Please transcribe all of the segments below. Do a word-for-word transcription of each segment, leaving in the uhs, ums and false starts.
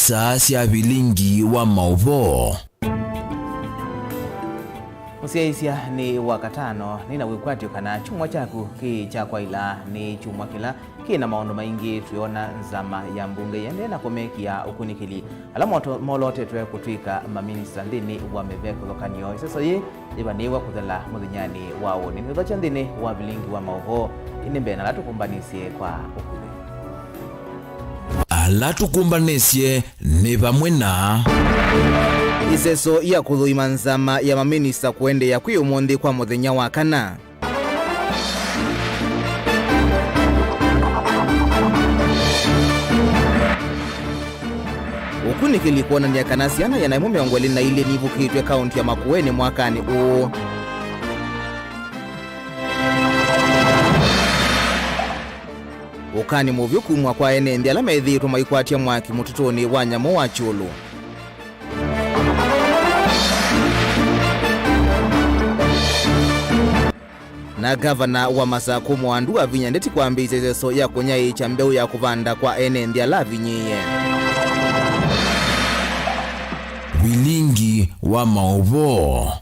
Saa sya vilingi wa maũvoo. Mũsyaĩĩsya nĩ Wakatano, nĩna wĩkwatyo kana kyumwa kyaku kĩ kya kwaĩla nĩ kyumwa kĩla kĩ na maũndũ maingĩ. Twĩona nzama ya mbunge ĩendee na kũmekĩa ũkunĩkĩli ala moto-, molootetwe kũtw'ĩka maminista nthĩnĩ wa mĩvekũlũkanyo. Ĩseso yĩĩ yĩvanĩĩwe kũthela mũthenyanĩ wa ũnĩ. Nĩũthokya nthĩnĩ wa vilingi wa maũvoo, ĩndĩ mbee na ala tũkũmbanĩsye kwa ũkuvĩ. Ala tũkũmbanĩsye nĩ vamwe na ĩseso ya kũthũima nzama ya maminista kũendeea kwĩ ũmũnthĩ kwa mũthenya wa kana. Ũkunĩkĩli kwonany'a kana syana ĩana yĩmwe mĩongo ĩlĩ na ilĩ nivukĩtw'e kaũnti ya Makueni mwakanĩ ũũ. Ũkani mũvyũ kumw'a kwa ene nthĩ ala methĩĩtwe maikwatya mwaki mũtũtũnĩ wa nyamũ wa Kyũlũ. Na ngavana wa Masakũ Mwandu avinya ndeti kwambĩĩsya ĩseso ya kũnyaĩĩkya mbeũ ya kũvanda kwa ene nthĩ ala avinyĩĩe. Vilingi wa maũvoo.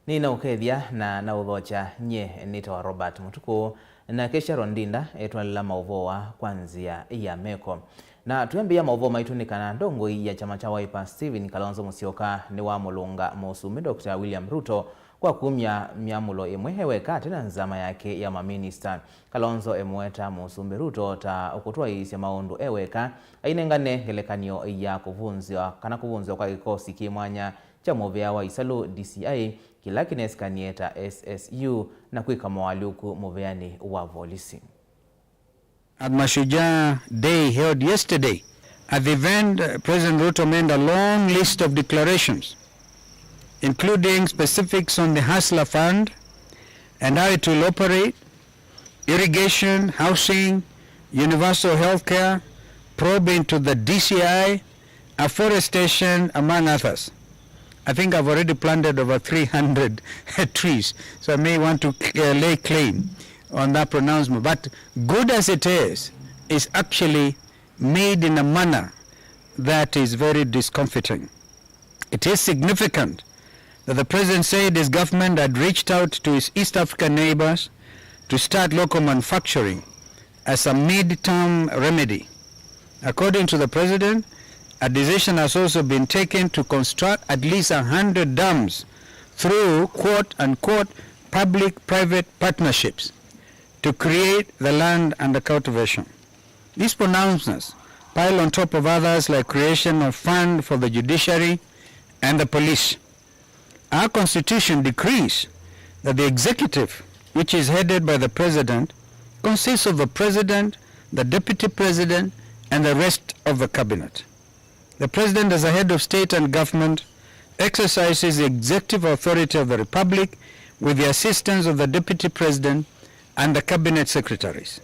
Nĩnaũkethya na naũthokya. Nyie nĩtawa Robert Mũtukũ, nake Sharon Ndinda etwalĩla maũvoo kwa nzĩa ya meko. Na twĩambĩĩa maũvoo maitũ nĩ kana ndongoi ya kyama kya Wiper Stephen Kalonzo Musyoka nĩwamũlũnga Mũsumbĩ Doctor William Ruto kwa kumya myamũlo ĩmwe e weka ate na nzama yake ya maminista. Kalonzo emũweta Mũsumbĩ Ruto ta ũkũtwaĩĩsya maũndũ e weka, ainengane ngelekany'o ya kũvunzwa kana kũvunzwa kwa kĩkosi kĩ mwanya kya mũvĩa wa Isalu, D C I, kĩla kĩnesikanie ta S S U, na kwĩka moalyũku mũvĩanĩ wa volisi. At Mashujaa Day held yesterday, at the event, uh, President Ruto made a long list of declarations, including specifics on the Hustler Fund and how it will operate, irrigation, housing, universal health care, probe into the D C I, afforestation, among others. I think I've already planted over three hundred trees, so I may want to, uh, lay claim on that pronouncement. But good as it is, is actually made in a manner that is very discomforting. It is significant that the president said his government had reached out to his East African neighbors to start local manufacturing as a mid-term remedy. According to the president, a decision has also been taken to construct at least a hundred dams through, quote unquote, public-private partnerships to create the land under cultivation. These pronouncements pile on top of others like creation of fund for the judiciary and the police. Our constitution decrees that the executive, which is headed by the president, consists of the president, the deputy president, and the rest of the cabinet. The president, as a head of state and government, exercises the executive authority of the republic with the assistance of the deputy president and the cabinet secretaries.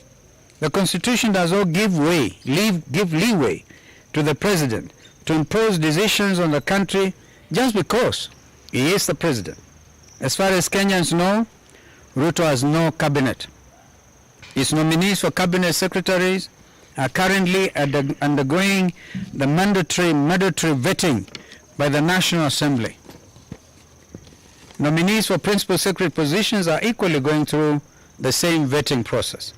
The constitution does not give way, leave, give leeway to the president to impose decisions on the country just because he is the president. As far as Kenyans know, Ruto has no cabinet. His nominees for cabinet secretaries are currently under-, undergoing the mandatory, mandatory vetting by the National Assembly. Nominees for principal secretary positions are equally going through the same vetting process.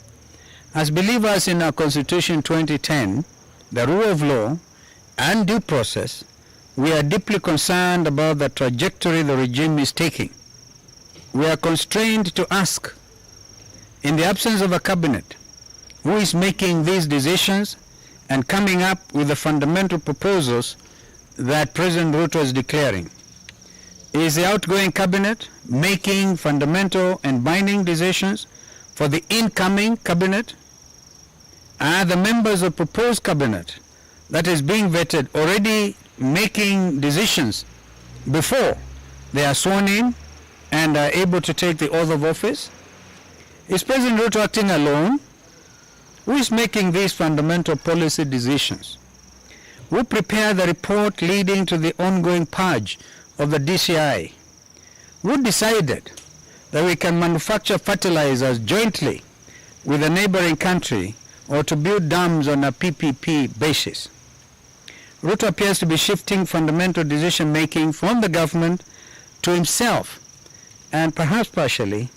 As believers in our Constitution twenty ten, the rule of law, and due process, we are deeply concerned about the trajectory the regime is taking. We are constrained to ask, in the absence of a cabinet, who is making these decisions and coming up with the fundamental proposals that President Ruto is declaring? Is the outgoing cabinet making fundamental and binding decisions for the incoming cabinet? Are the members of proposed cabinet that is being vetted already making decisions before they are sworn in and are able to take the oath of office? Is President Ruto acting alone? Who is making these fundamental policy decisions? Who prepared the report leading to the ongoing purge of the D C I? Who decided that we can manufacture fertilizers jointly with a neighboring country or to build dams on a P P P basis. Ruto appears to be shifting fundamental decision making from the government to himself and perhaps partially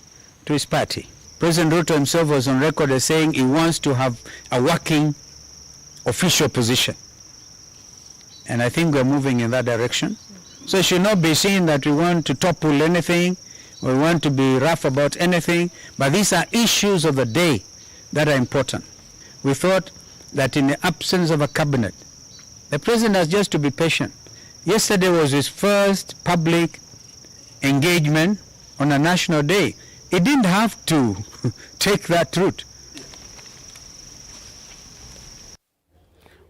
to his party. President Ruto himself was on record as saying he wants to have a working official position. And I think we're moving in that direction. So it should not be seen that we want to topple anything, we want to be rough about anything, but these are issues of the day that are important. We thought that in the absence of a cabinet, the president has just to be patient. Yesterday was his first public engagement on a national day. He didn't have to take that route.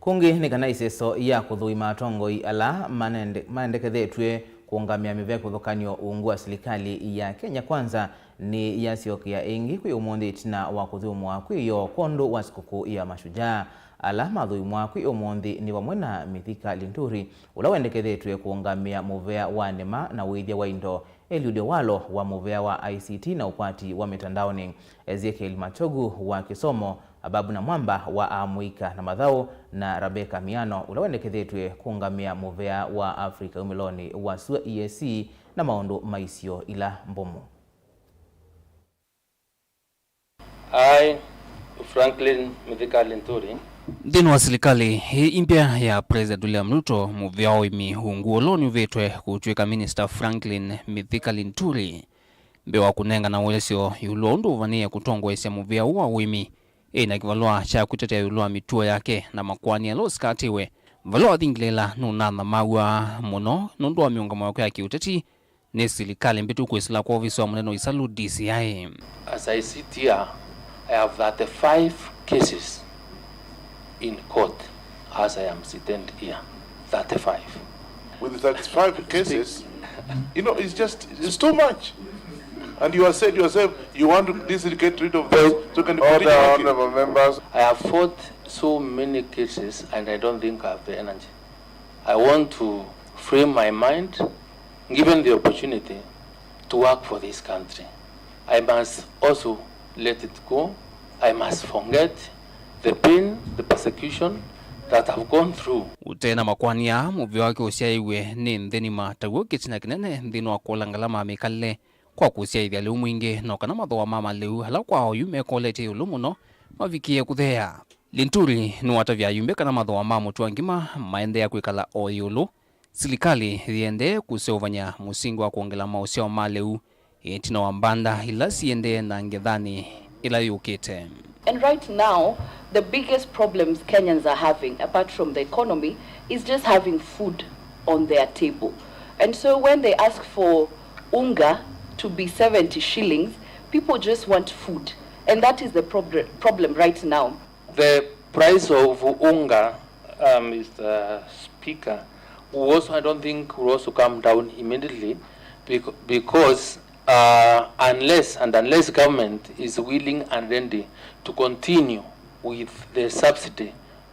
Kũngĩ nĩ kana ĩseso ya kũthũima atongoi ala manende-, maendekethetw'e kũũngamĩa mĩvea kĩvathũkany'o ungu wa silikalĩ ya Kenya Kwanza nĩyasyokea ĩngĩ kwĩ ũmũnthĩ ĩtina wa kũthyũmũa kwĩ ĩyoo kwondũ wa sikũkũ ya Mashujaa. Ala mathũimwa kwĩ ũmũnthĩ nĩ vamwe na Mithika Linturi, ũla wendekethetw'e kũũngamĩa mũvea wa nĩma na ũĩthya wa indo, Eliud Owalo wa mũvea wa I C T na ũkwati wa mĩtandaonĩ, Ezekiel Machogu wa kĩsomo, Ababu Namwamba wa amũika na mathaũ, na Rebecca Miano, ũla wendekethetw'e kũũngamĩa mũvea wa Africa umĩlonĩ wa sua E A C na maũndũ ma isio ila mbũmũ. I, Franklin Mithika Linturi. Nthĩnĩ wa silikalĩ ĩĩ ĩmbya ya President William Ruto, mũvea wa ũĩmi ungu ũla ũnyuvĩtwe kũtw'ĩka Minista Franklin Mithika Linturi, mbee wa kũnengana ũelesyo ĩũlũ wa ũndũ ũvanĩĩe kũtongoesya mũvea ũũ wa ũĩmi, ĩna kĩvalũa kya kwĩtetea ĩũlũ wa mĩtuo yake na makoani ala ũsikatĩwe, vala wathingĩlĩĩla nũnathamaw'a mũno nũndũ wa mĩũngamo yake ya kĩũteti nĩ silikalĩ mbĩtu kwĩsĩla kwa ovisi wa mũnene wa ĩsalũ, D C I. As I sit here, I have thirty-five cases in court as I am seated here. Thirty-five. With thirty-five cases, you know, it's just, it's too much. And you have said yourself, you want to, this, get rid of this, so can you continue working? Order, honorable members. I have fought so many cases and I don't think I have the energy. I want to frame my mind, given the opportunity, to work for this country. I must also let it go. I must forget the pain, the persecution that I've gone through. Ũtee na makoani aa, mũvea wake ũsyaĩwe nĩ nthĩ nima taw'o kĩtina kĩnene nthĩnĩ wa kũla ngalama ya mĩkalĩle kwa kũsyaĩthya lĩu mwingĩ, no kana mathooa ma malĩu ala kwa oyu mekoletye ĩũlũ mũno mavikĩe kũtheea. Linturi nĩwatavya ayumbe kana mathooa ma mũtĩ wa ngima maendeea kwĩkala o ĩũlũ, silikalĩ yĩendee kũseũvany'a mũsingi wa kwongela maũsyao ma lĩu ĩtina wa mbanda ila siendee na ngethanĩ ĩla yũkĩte. And right now, the biggest problems Kenyans are having, apart from the economy, is just having food on their table. And so when they ask for unga to be seventy shillings, people just want food. And that is the prob-, problem right now. The price of unga, uh, Mister Speaker, will also, I don't think, will also come down immediately bec-, because, uh, unless and unless government is willing and ready to continue with the subsidy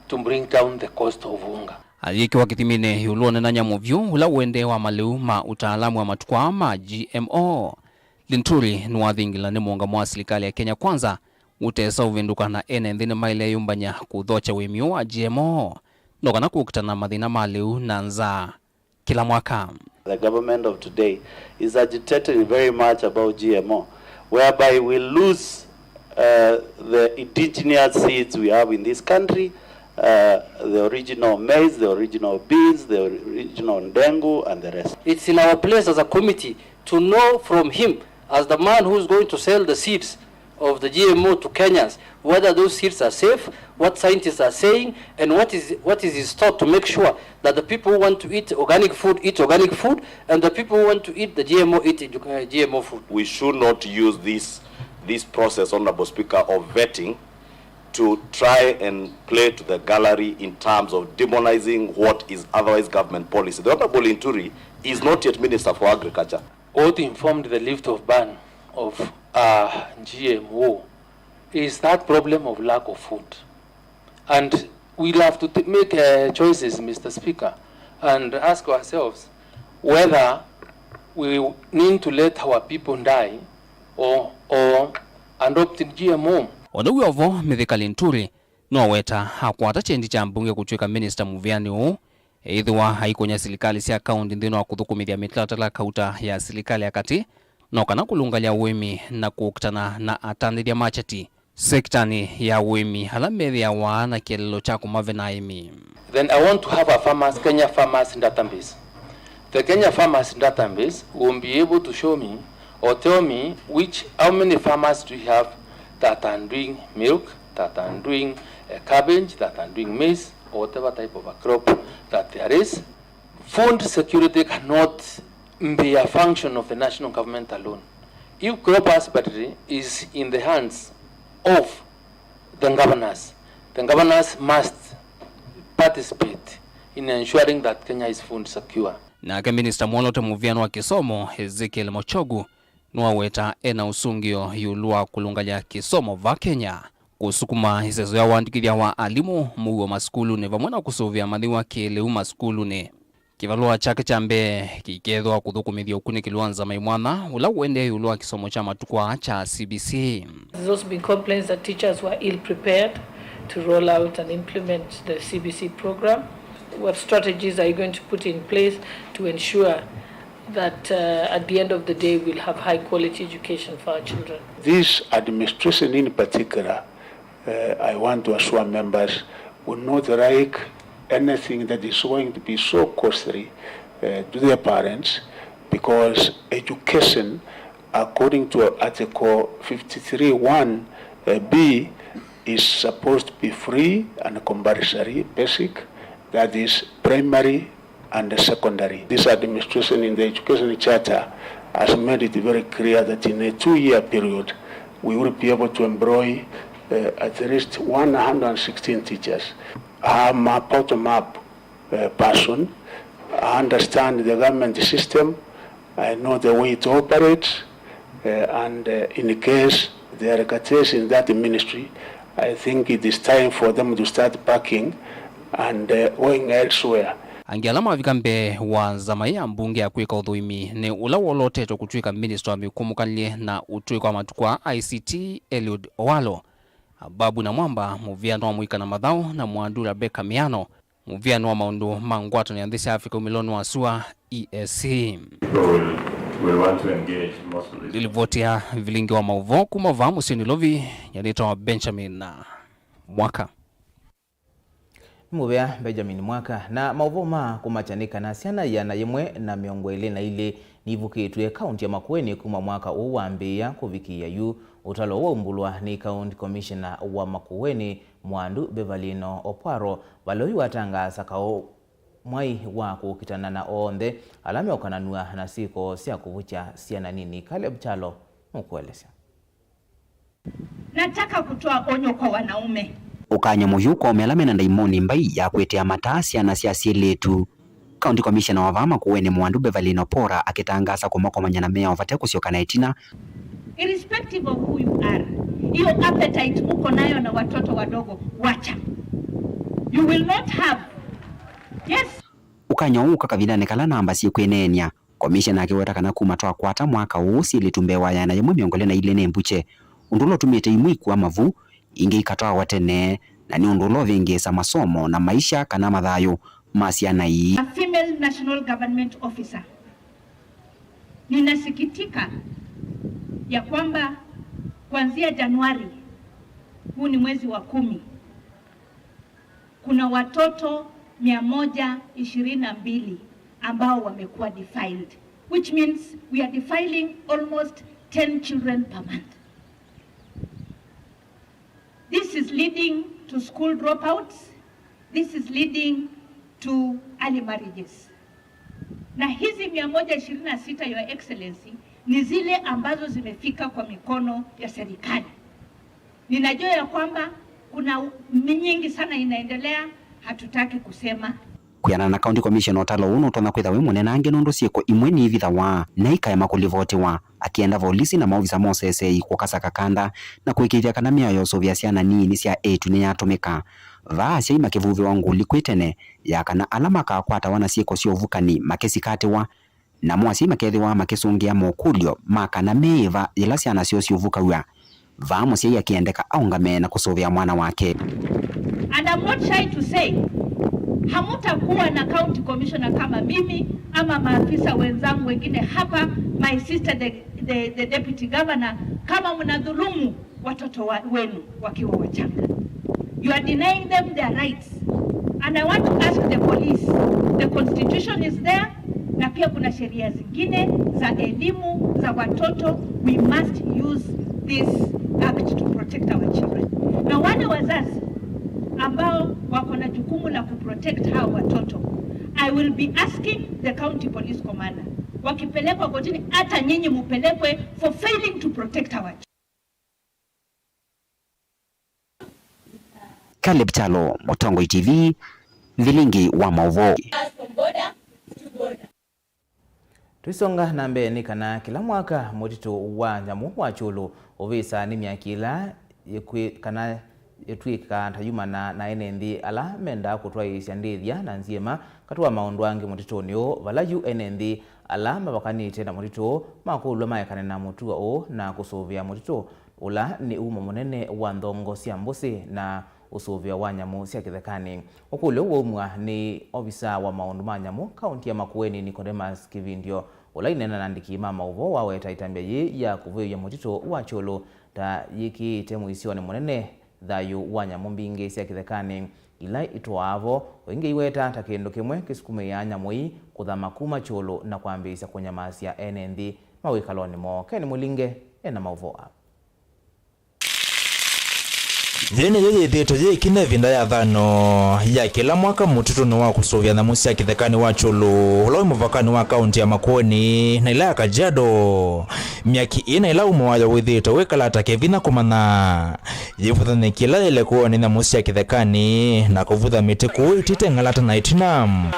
to bring down the cost of unga. Ayĩkĩwa kĩthiminĩ ĩũlũ ũnenany'a mũvyũ ũla ũendee wa malĩu ma ũtaalamu wa matukũ aa ma G M O, Linturi nĩwathingĩla nĩ mũũngamo wa silikalĩ ya Kenya Kwanza ũtesa ũvĩndũka na ene nthĩ nĩmaĩle yũmbany'a kũthokya ũĩmi ũũ wa G M O, no kana kũkitana na mathĩna ma lĩu na nzaa kĩla mwaka. The government of today is agitating very much about G M O, whereby we lose, uh, the indigenous seeds we have in this country, uh, the original maize, the original beans, the original ndengu, and the rest. It's in our place as a committee to know from him, as the man who's going to sell the seeds of the G M O to Kenyans, whether those seeds are safe, what scientists are saying, and what is, what is in store to make sure that the people who want to eat organic food eat organic food, and the people who want to eat the G M O eat edu-, uh, G M O food. We should not use this, this process, Honorable Speaker, of vetting to try and play to the gallery in terms of demonizing what is otherwise government policy. The Honorable Linturi is not yet Minister for Agriculture. What informed the lift of ban of, uh, G M O is that problem of lack of food. And we'll have to t-, make, uh, choices, Mister Speaker, and ask ourselves whether we need to let our people die or, or adopt G M O. O na wĩ o vo, Mithika Linturi Nĩwaweta akwata kyendi kya mbunge kũtw'ĩka minista mũvĩanĩ ũũ, ethĩwa aikũnya silikalĩ sya kaũnti nthĩnĩ wa kũthũkũmĩthya mĩtalatala kauta ya silikalĩ ya katĩ, no kana kũlũngalya ũĩmi na kũkitana na atandĩthya ma kyati sektanĩ ya ũĩmi ala methĩawa na kĩeleelo kya kũmavena aĩmi. Then I want to have a farmers, Kenya farmers database. The Kenya farmers database will be able to show me or tell me which, how many farmers do we have that are doing milk, that are doing, uh, cabbage, that are doing maize, or whatever type of a crop that there is. Food security cannot be a function of the national government alone. If crop husbandry is in the hands of the governors, the governors must participate in ensuring that Kenya is food secure. Nake minista mwolote mũvĩanĩ wa kĩsomo, Ezekiel Machogu, nĩwaweta ena ũsũngĩo ĩũlũ wa kũlũngalya kĩsomo va Kenya, kũsukuma ĩseso ya ũandĩkĩthya wa alimũ mũuo masukulunĩ, vamwe na kũsũvĩa mathywa kĩlĩu masukulunĩ. Kĩvalũa kyake kya mbee kĩkethĩwa kũthũkũmĩthya ũkunĩkĩli wa nzama imwanya ũla ũendee ĩũlũ wa kĩsomo kya matukũ aa kya C B C. There's also been complaints that teachers were ill-prepared to roll out and implement the C B C program. What strategies are you going to put in place to ensure that, uh, at the end of the day, we'll have high-quality education for our children? This administration in particular, uh, I want to assure members, will not like anything that is going to be so costly, uh, to their parents, because education, according to Article fifty-three one, uh, B, is supposed to be free and compulsory, basic, that is primary and secondary. This administration in the Education Charter has made it very clear that in a two-year period, we will be able to employ, uh, at least one hundred sixteen teachers. I'm a bottom-up, uh, person. I understand the government system. I know the way it operates. Uh, and, uh, in case there are cartels in that ministry, I think it is time for them to start packing and, uh, going elsewhere. Angĩ ala mavika mbee wa nzama ya mbunge ya kwĩka ũthũĩmi nĩ ũla wolotetwe kũtw'ĩka minista wa mĩkũmũkanĩlye na ũtũĩka wa matukũ aa, I C T, Eliud Owalo, Ababu Namwamba, mũvĩanĩ wa mũika na mathaũ, na Mwandu Rebecca Miano, mũvĩanĩ wa maũndũ ma ngwatanĩo ya nthĩ sya Africa umĩlonĩ wa sua, E A C. People will, will want to engage most of these. Nĩlivoti ya vilingi wa maũvoo kuma vaa mũsyĩ Nairobi, nyanĩtawa Benjamin Mwaka. Nĩ mũvea Benjamin Mwaka. Na maũvoo ma kũmakya nĩ kana syana ĩana yĩmwe na mĩongo ĩlĩ na ilĩ nivukĩtw'e kaũnti ya Makueni kuma mwaka ũũ wambĩĩa kũvikĩĩa yu. Ũtalo ũũ waumbũlwa nĩ County Commissioner wa Makueni, Mwandu Beverlino Opwaro, vala oyu watangaasa kaũ mwai wa kũkitana na onthe ala meũkananw'a na syĩko sya kũvukya syana nini. Caleb Kyalo nũkũelesya. Nataka kutoa onyo kwa wanaume. Ũkany'o mũyu kwa aũme ala mena ndaimoni mbai ya kwĩtĩa mataa syana sya asyĩlĩtu. County Commissioner wa vaa Makueni, Mwandu Beverlyn Opora, akĩtangaasa kũmakomany'a na mĩao vate kũsyoka na ĩtina. Irrespective of who you are, hiyo appetite uko nayo na watoto wadogo, wacha. You will not have. Yes. Ũkany'o ũũ ũka kavindanĩ kala namba syĩkwĩneenea. Komishena akĩweta kana kuma twakwata mwaka ũũ, syĩlĩtu mbee wa ĩana yĩmwe mĩongo ĩlĩ na ilĩ nĩ mbukye, ũndũ ũla ũtumĩte imwe ikua mavu, ingĩ ikatwawa tene, na nĩ ũndũ ũla ũvĩngĩĩsa masomo na maisha kana mathayũ ma syana ii. A female national government officer. Ninasikitika ya kwamba kuanzia Januari, huu ni mwezi wa kumi, kuna watoto mia moja ishirini na mbili ambao wamekuwa defiled, which means we are defiling almost ten children per month. This is leading to school dropouts. This is leading to early marriages. Na hizi mia moja ishirini na sita, Your Excellency, ni zile ambazo zimefika kwa mikono ya serikali. Ninajua ya kwamba kuna nyingi sana inaendelea, hatutaki kusema. Kwĩanana na County Commissioner, ũtalo ũũ nũtonya kwĩthwa wĩ mũnenange nũndũ syĩko imwe niivithawa na ikaema kũlivotiwa, akĩenda volisi na maovisa ma ũseseei kũkasa kakanda na kũĩkĩĩthya kana mĩao ya ũsũvĩa syana nini sya eĩtu nĩyatũmĩka. Vaa asyai makĩvuvĩwa ngũli kwĩ tene ya kana ala makakwatawa na syĩko sya ũvukani makĩsikatĩwa. Namo asyai makethĩwa makĩsũngĩa mokũlyo ma kana meĩva yĩla syana syoo syũvukaw'a, vaa mũsyai akĩendeka aũngame na kũsũvĩa mwana wake. And I'm not shy to say, hamutakuwa na county commissioner kama mimi ama maafisa wenzangu wengine hapa, my sister the, the, the deputy governor, kama mnadhulumu watoto wa, wenu wakiwa wachanga. You are denying them their rights. And I want to ask the police, the constitution is there, na pia kuna sheria zingine za elimu za watoto. We must use this act to protect our children. Na wale wazazi ambao wako na jukumu la kuprotect hao watoto, I will be asking the county police commander, wakipelekwa kotini, hata nyinyi mupelekwe for failing to protect our children. Caleb Kyalo, Mũtongoi T V, Vilingi wa Maũvoo. Tũisonga na mbee nĩ kana kĩla mwaka mũtitũ wa nyamũ wa Kyũlũ ũvĩsaa nĩ myaki ĩla yĩkwĩ-, kana yĩtw'ĩkaa ta yumana na ene nthĩ ala mendaa kũtwaĩĩsya ndĩthya na nzyĩma. Katĩ wa maũndũ angĩ mũtitũnĩ ũũ, vala yu ene nthĩ ala mavakanĩtye na mũtitũ ũũ makũlw'a maekane na mũtuo ũũ na kũsũvĩa mũtitũ ũla nĩ umo mũnene wa nthongo sya mbũsĩ na ũsũvĩo wa nyamũ sya kĩthekanĩ. Ũkũlyo ũũ waumw'a nĩ ovisaa wa maũndũ ma nyamũ kaũntĩ ya Makueni, Nicodemus Kĩvindyo, ũla aineena na andĩki ma maũvoo waweta ĩtambya yĩĩ ya kũvũĩw'a mũtitũ wa Kyũlũ ta yĩkĩĩte mũisyonĩ mũnene thayũ wa nyamũ mbingĩ sya kĩthekanĩ ila itũaa vo, o ĩngĩ aiweta ta kĩndũ kĩmwe kĩsukumĩĩaa nyamũ ii kũthama kuma Kyũlũ na kwambĩĩsya kũnyamasya ene nthĩ mawĩkalonĩ moo. Ken Mũlinge ena maũvoo aa. Yĩĩ nĩyo yĩthĩĩtwe yĩkine ĩvinda ya thano ya kĩla mwaka mũtitũnĩ wa kũsũvĩa nyamũ sya kĩthekanĩ wa Kyũlũ, ũla wĩ mũvakanĩ wa kaũntĩ ya Makueni na ĩla ya Kajiado. Myaki ĩĩ na ĩla umo wayo wĩthĩĩtwe wĩkala ta kĩvinya kũmanya yĩvũthany'e kĩla yĩle kũawa nĩ nyamũ sya kĩthekanĩ na kũvutha mĩtĩ kũu ĩtĩte ng'alata na ĩtina.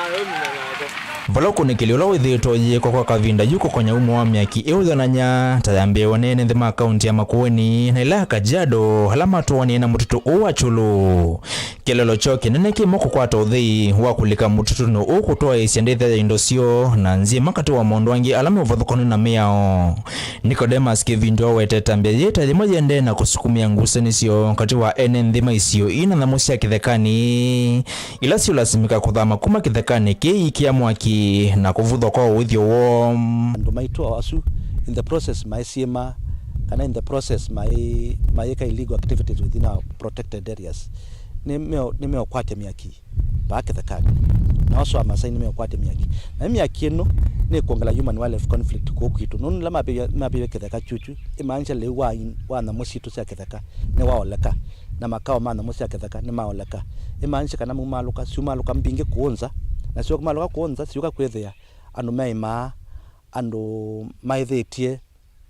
Vala ũkunĩkĩli ũla wĩthĩĩtwe ũyĩkwa kwa kavinda yu kũkonya umo wa myaki ĩĩ ũyonany'a ta yambĩĩwe nĩ ene nthĩ ma kaũntĩ ya Makueni na ĩla ya Kajiado ala matũanie na mũtitũ ũũ wa Kyũlũ. Kĩlelo kyoo kĩnene kĩ mo kũkwata ũthei wa kũlika mũtitũnĩ ũũ kũtwaĩĩsya ndĩthya ya indo syoo na nzyĩma katĩ wa maũndũ angĩ ala me ũvathũkanu na mĩao. Nicodemus Kĩvindyo awetete ĩtambya yĩĩ ta yĩmwe yĩendee na kũsukumĩa ngusanĩsyo katĩ wa ene nthĩ ma isio ii na nyamũ sya kĩthekanĩ ila siũlasimĩka kũthama kuma kĩthekanĩ kĩĩ iikĩa mwaki na kũvuthwa kwa ũĩthyo woo. Andũ maitũ o asu in the process maĩ syĩma kana in the process maĩ, mayĩka illegal activities within our protected areas, nĩmeũkwatya myaki vaa kĩthekanĩ, na asu Amasai nĩmeũkwatya myaki. Na myaki ĩno nĩkwongela human wildlife conflict kũu kwitũ, nũndũ ĩla mapĩw'a, mapĩw'a kĩtheka kyukyu, ĩmaanisha lĩu wa, wa nyamũ sitũ sya kĩtheka nĩwaoleka, na makao ma nyamũ sya kĩtheka nĩmaoleka. Ĩmaanisha kana maumalũka, syumalũka mbingĩ kũũ nza, na syomalũka kũũ nza, syũka kwĩthĩa andũ meĩmaa, andũ maĩthĩtye,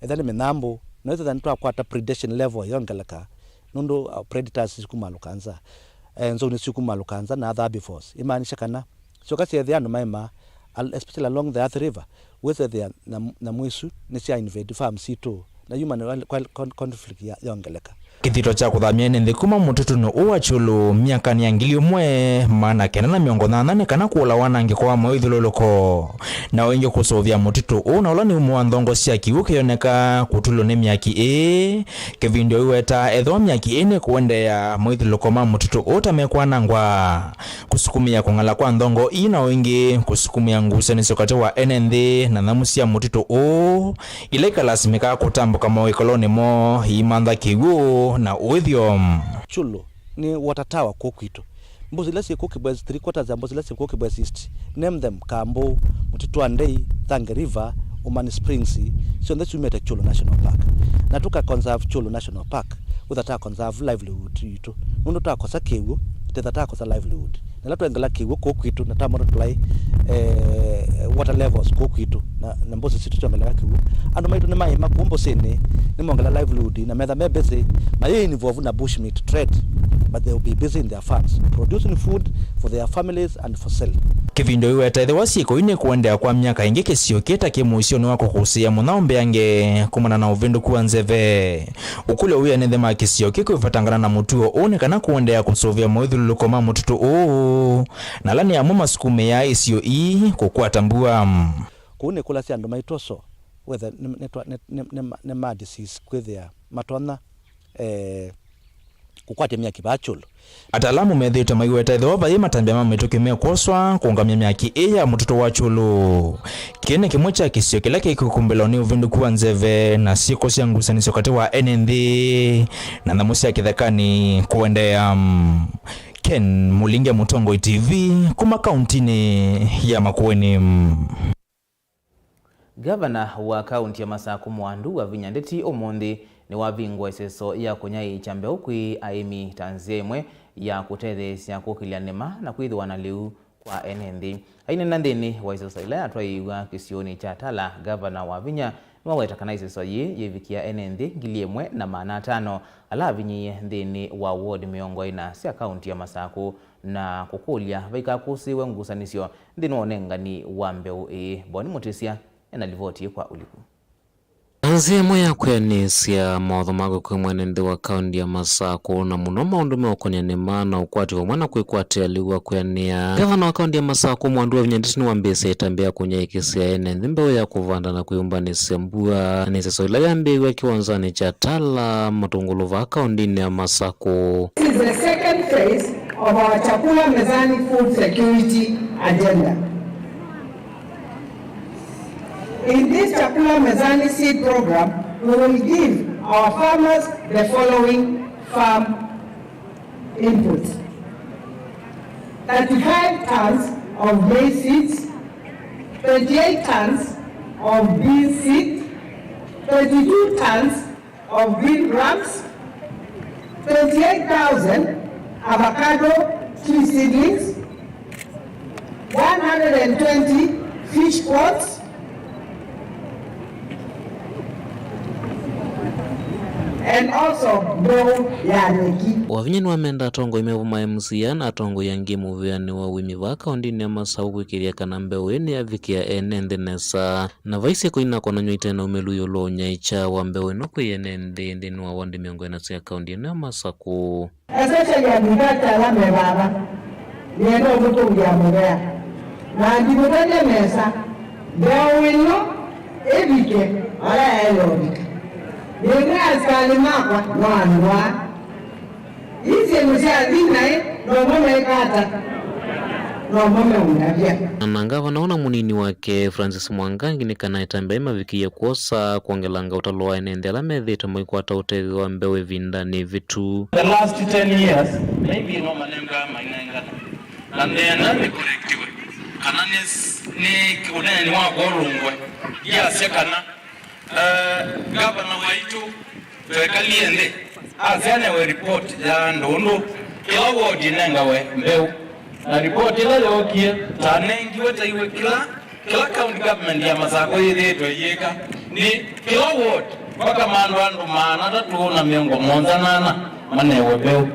ethĩwa nĩ mĩnyambũ, no ĩthĩwa nĩtwakwata predation level yongeleka, nũndũ, uh, predators sikumalũka nza, eh, nzou nĩsikumalũka nza na other herbivores. Ĩmaanisha kana syoka syeethĩa andũ maĩmaa, al-, especially along the Athi River, wĩsethĩa nyam-, nyamũ isu nĩsya invade farm sitũ, na human wildlife con-, conflict ya, yongeleka. Kĩthito kya kũthamya ene nthĩ kuma mũtitũnĩ ũũ wa Kyũlũ myakanĩ ya ngili ĩmwe maana kenda na mĩongo nyanya nĩ kana kũla wanangĩko wa mawĩthyũlũlũko, na o ĩngĩ kũsũvĩa mũtitũ ũũ, na ũla nĩ umo wa nthongo sya kĩw'ũ kĩyoneka kũtulwa nĩ myaki ĩĩ. Kĩvindyo aiweta ethĩwa myaki ĩĩ nĩkũendeea, mawĩthyũlũlũko ma mũtitũ ũũ ta mekwanangwa, kũsukumĩa kũng'ala kwa nthongo ii, na o ĩngĩ kũsukumĩa ngusanĩsyo katĩ wa ene nthĩ na nyamũ sya mũtitũ ũũ, ila ikalasimĩka kũtambũka mawĩkalonĩ moo iimantha kĩw'ũ na ũĩthyo. Kyũlũ nĩ water tower kũũ kwitũ. Mbũsĩ ila syĩ kũũ Kibwezi, three quarters ya mbũsĩ ila syĩ kũũ Kibwezi East, name them, Kambũ, Mũtitũ wa Ndei, Thange River, Umani Springs, syonthe syumĩte Kyũlũ National Park. Na tũka conserve Kyũlũ National Park, wĩtha ta conserve livelihood yitũ. Nũndũ twakosa kĩw'ũ, twĩtha twakosa livelihood. Na ĩla twengela kĩw'ũ kũũ kwitũ na twa multiply, eh, water levels kũũ kwitũ, na, na mbũsĩ sitũ syongeleka kĩw'ũ, andũ maitũ nĩmaĩma kũũ mbũsĩnĩ, nĩmongela livelihood na metha me busy, mayĩ involve na bush meat trade, but they will be busy in their farms, producing food for their families and for sale. Kĩvindyo aiweta ethĩwa syĩko ii nĩkũendeea kwa myaka ĩngĩ, kĩsio kĩĩ ta kĩ mũisyonĩ wa kũkũsĩĩa mũnyao mbeange kumana na ũvĩndũku wa nzeve. Ũkũlyo wĩ ene nthĩ ma kĩsio kĩĩ kwĩvatangana na mũtuo ũũ nĩ kana kũendeea kũsũvĩa mawĩthyũlũlũko ma mũtitũ ũũ, na ala nĩ amwe masukumĩaa isio ii kũkwata mbua. Kũu nĩkũlasya andũ maitũ ũso, wetha nĩ, nĩ, nĩ, nĩ, nĩ, nĩ ma disease kwĩthĩa matonya, eh, kũkwatya myaki vaa kyũlũ. Ataalamu methĩĩtwe maiweta ethĩwa vayĩ matambya ma mĩtũkĩ mekwoswa kũũngamya myaki ĩĩ ya mũtũtũ wa kyũlũ. Kĩĩ nĩ kĩmwe kya kĩsio kĩla kĩkũkumbĩlwa nĩ ũvĩndũku wa nzeve na syĩko sya ngusanĩsyo katĩ wa ene nthĩ na nyamũ sya kĩthekanĩ kũendeea. Ken Mũlinge, Mũtongoi T V, kuma kauntinĩ ya Makueni. Ngavana wa kaunti ya Masakũ Mwandu Wavinya Ndeti ũmũnthĩ nĩwavingũa ĩseso ya kũnyaĩĩkya mbeũ kwĩ aĩmi ta nzĩa ĩmwe ya kũtetheesya kũkĩlya nĩma na kwĩthĩwa na lĩu kwa ene nthĩ. Aineena nthĩnĩ wa ĩseso ĩla yatwaĩĩw'a kĩsionĩ kya Tala, Ngavana Wavinya nĩwaweta kana ĩseso yĩĩ yĩvikĩa ene nthĩ ngili ĩmwe na maana atano ala avinyĩĩe nthĩnĩ wa ward mĩongo ĩna sya kaunti ya Masakũ, na kũkũlya vaikakũsĩĩwe ngusanĩsyo nthĩnĩ wa ũnengani wa mbeũ ĩĩ. Boni Mũtĩsya ena livoti ĩ kwa ũliku. Na nzĩa ĩmwe ya kwĩanĩsya mawatho ma kwĩkwĩa mwene nthĩ wa kaunti ya Masakũ, na mũno maũndũ meũkonĩa nĩma na ũkwati vamwe na kwĩkwatĩa lĩu wa kwĩanĩa. Ngavana wa kaunti ya Masakũ, Mwandu Wavinya Ndeti, nĩwambĩĩsye ĩtambya ya kũnyaĩĩkĩsya ene nthĩ mbeũ ya kũvanda na kwĩyũmbanĩsya mbua. Nĩ ĩseso ĩla yambĩĩw'e kĩwanzanĩ kya Tala, Matũngũlũ vaa kauntinĩ ya Masakũ. This is the second phase of our Chakula Mezani food security agenda. In this Chakula Mezani seed program, we will give our farmers the following farm inputs: thirty-five tons of maize seeds, twenty-eight tons of bean seed, twenty-two tons of green grams, twenty-eight thousand avocado tree seedlings, one hundred and twenty fish pots, and also ndovu ya nyeki. Wavinya nĩwamenda atongoi me vamwe ma M C A na atongoi angĩ mũvĩanĩ wa ũĩmi vaa kauntinĩ ya Masakũ kwĩkĩĩthya kana mbeũ ĩĩ nĩyavikĩa ene nthĩ nesa. Na vaisye kũina kwananywa ite na ũmĩlu ĩũlũ wa ũnyaĩĩkya wa mbeũ ĩno kwĩ ene nthĩ nthĩnĩ wa wandi mĩongo ĩna sya kaunti ĩno ya Masakũ. Especially agriculture ala me vava, nĩenda ũmũtũngĩa mũvea. Na ndimũtavya nesa, mbeũ ĩno ĩvike ala yaĩle ũvika. Nĩmwe asikalĩ makwa no andũ aa. Ii syĩndũ syathi naĩ, nomo meeka ata? Nomo meũndavya. Na ngavana ũna mũnini wake, Francis Mwangangi, nĩ kana ĩtambya yĩmavikĩie kwosa kwongelanga ũtalo wa ene nthĩ ala methĩĩtwe maikwata ũtethyo wa mbeũ ĩvindanĩ ĩvĩtu. The last ten years, maybe no manenga mainengana. Na nthĩna nĩ correctiwe. Kana nĩ, nĩ ũneeni wa kũlũngwe. Ndiasya kana, eh, ngavana waitũ Twekalie nthĩ, asya anewe report ya ndũndũ, kĩla ward ĩnengawe mbeũ. Na report ĩla yookie, tanengiwe taiwe kĩla, kĩla county government ya Masakũ yĩthĩĩtwe ĩyĩka, nĩ kĩla ward, mpaka mandũ andũ maana atatũ na mĩongo mũonza na ana manewe mbeũ.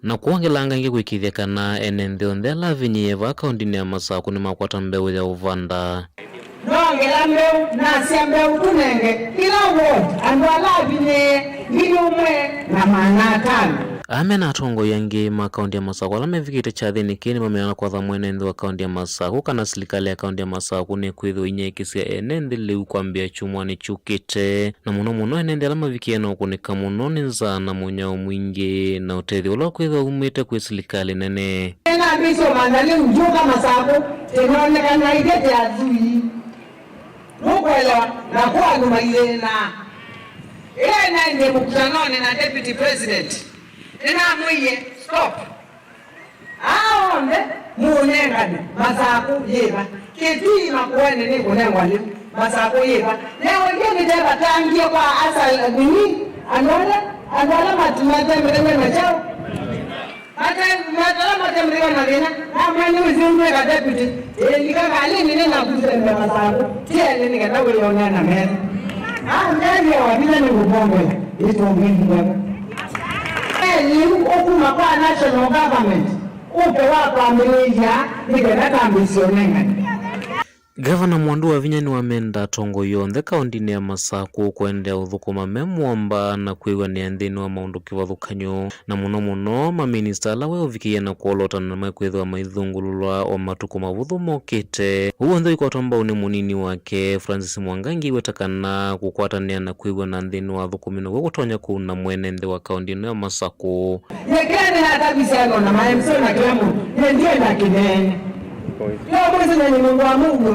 Na kwongelanga ĩngĩ kwĩkĩĩthya kana ene nthĩ onthe ala avinyĩĩe vaa kauntinĩ ya Masakũ nĩmakwata mbeũ ya ũvanda. Nongela mbeũ, nasya mbeũ tũnenge kĩla ward andũ ala avinyĩĩe ngili ũmwe na maana atano. Aa me na atongoi angĩ ma kaunti ya Masakũ ala mevikĩte kyathĩnĩ kĩĩ nĩmamina na kwatha mwene nthĩ wa kaunti ya Masakũ kana silikalĩ ya kaunti ya Masakũ nĩkwĩthĩwa inyaĩĩkĩsya ene nthĩ lĩu kwambĩĩa kyumwanĩ kyũkĩte. Na mũno mũno ene nthĩ ala mavikie na ũkũnĩka mũno nĩ nzaa na mũnyao mwingĩ na ũtethyo ũla ũkwĩthĩwa umĩte kwĩ silikalĩ nene. Nĩnambĩĩsye ũmantha lĩu ndyũka Masakũ, tĩnonekana ithyĩ tĩ athwii. Nũkũelewa, na kwa andũ maithĩna. Ĩla naendie mũkutanonĩ na deputy president, nĩnamwĩie, "Stop." Aa onthe mũũnengane, Masakũ yĩva? Kĩtui Makueni nĩkũnengwa lĩu, Masakũ yĩva? Leo ĩngĩ nĩtevatangie kwa asa nini, andũ ala, andũ ala matu-, mate mũthenya na kyaũ? Mate, mate, ala mate mũthenya na thĩna, namwene wĩsĩ ũndwĩka deputy, ĩlika kalĩnĩ nĩnakusembe Masakũ, tiele nĩkenda wĩyonea na metho. Aa, ndethia wavitha nĩkũvombela, ĩtongei mwema. Lĩu ũkuma kwa national government, ũke wa kwambĩlĩĩlya nĩ kenda tambĩĩsye ũnengani. Ngavana Mwandu Wavinya nĩwamenda atongoi onthe kaũndĩnĩ ya Masakũ kũendeea ũthũkũma me mũomba na kwĩw'anĩa nthĩnĩ wa maũndũ kĩvathũkany'o, na mũno mũno maminista ala we ũvikĩie na kwolota na mekwĩthĩwa maithũngũlũlwa o matukũ mavũthũ mokĩte. Ũu w'onthe ũikwatwa mbau nĩ mũnini wake, Francis Mwangangi, weta kana kũkwatanĩa na kwĩw'ana nthĩnĩ wa athũkũmi now'o kũtonya kũuna mwene nthĩ wa kaũndĩ ĩno ya Masakũ. Yekeni hata visano na ma M C A na kila mũndũ, nĩ ndienda kĩnene. Yo mwezi na ni Mungu wa Mungu.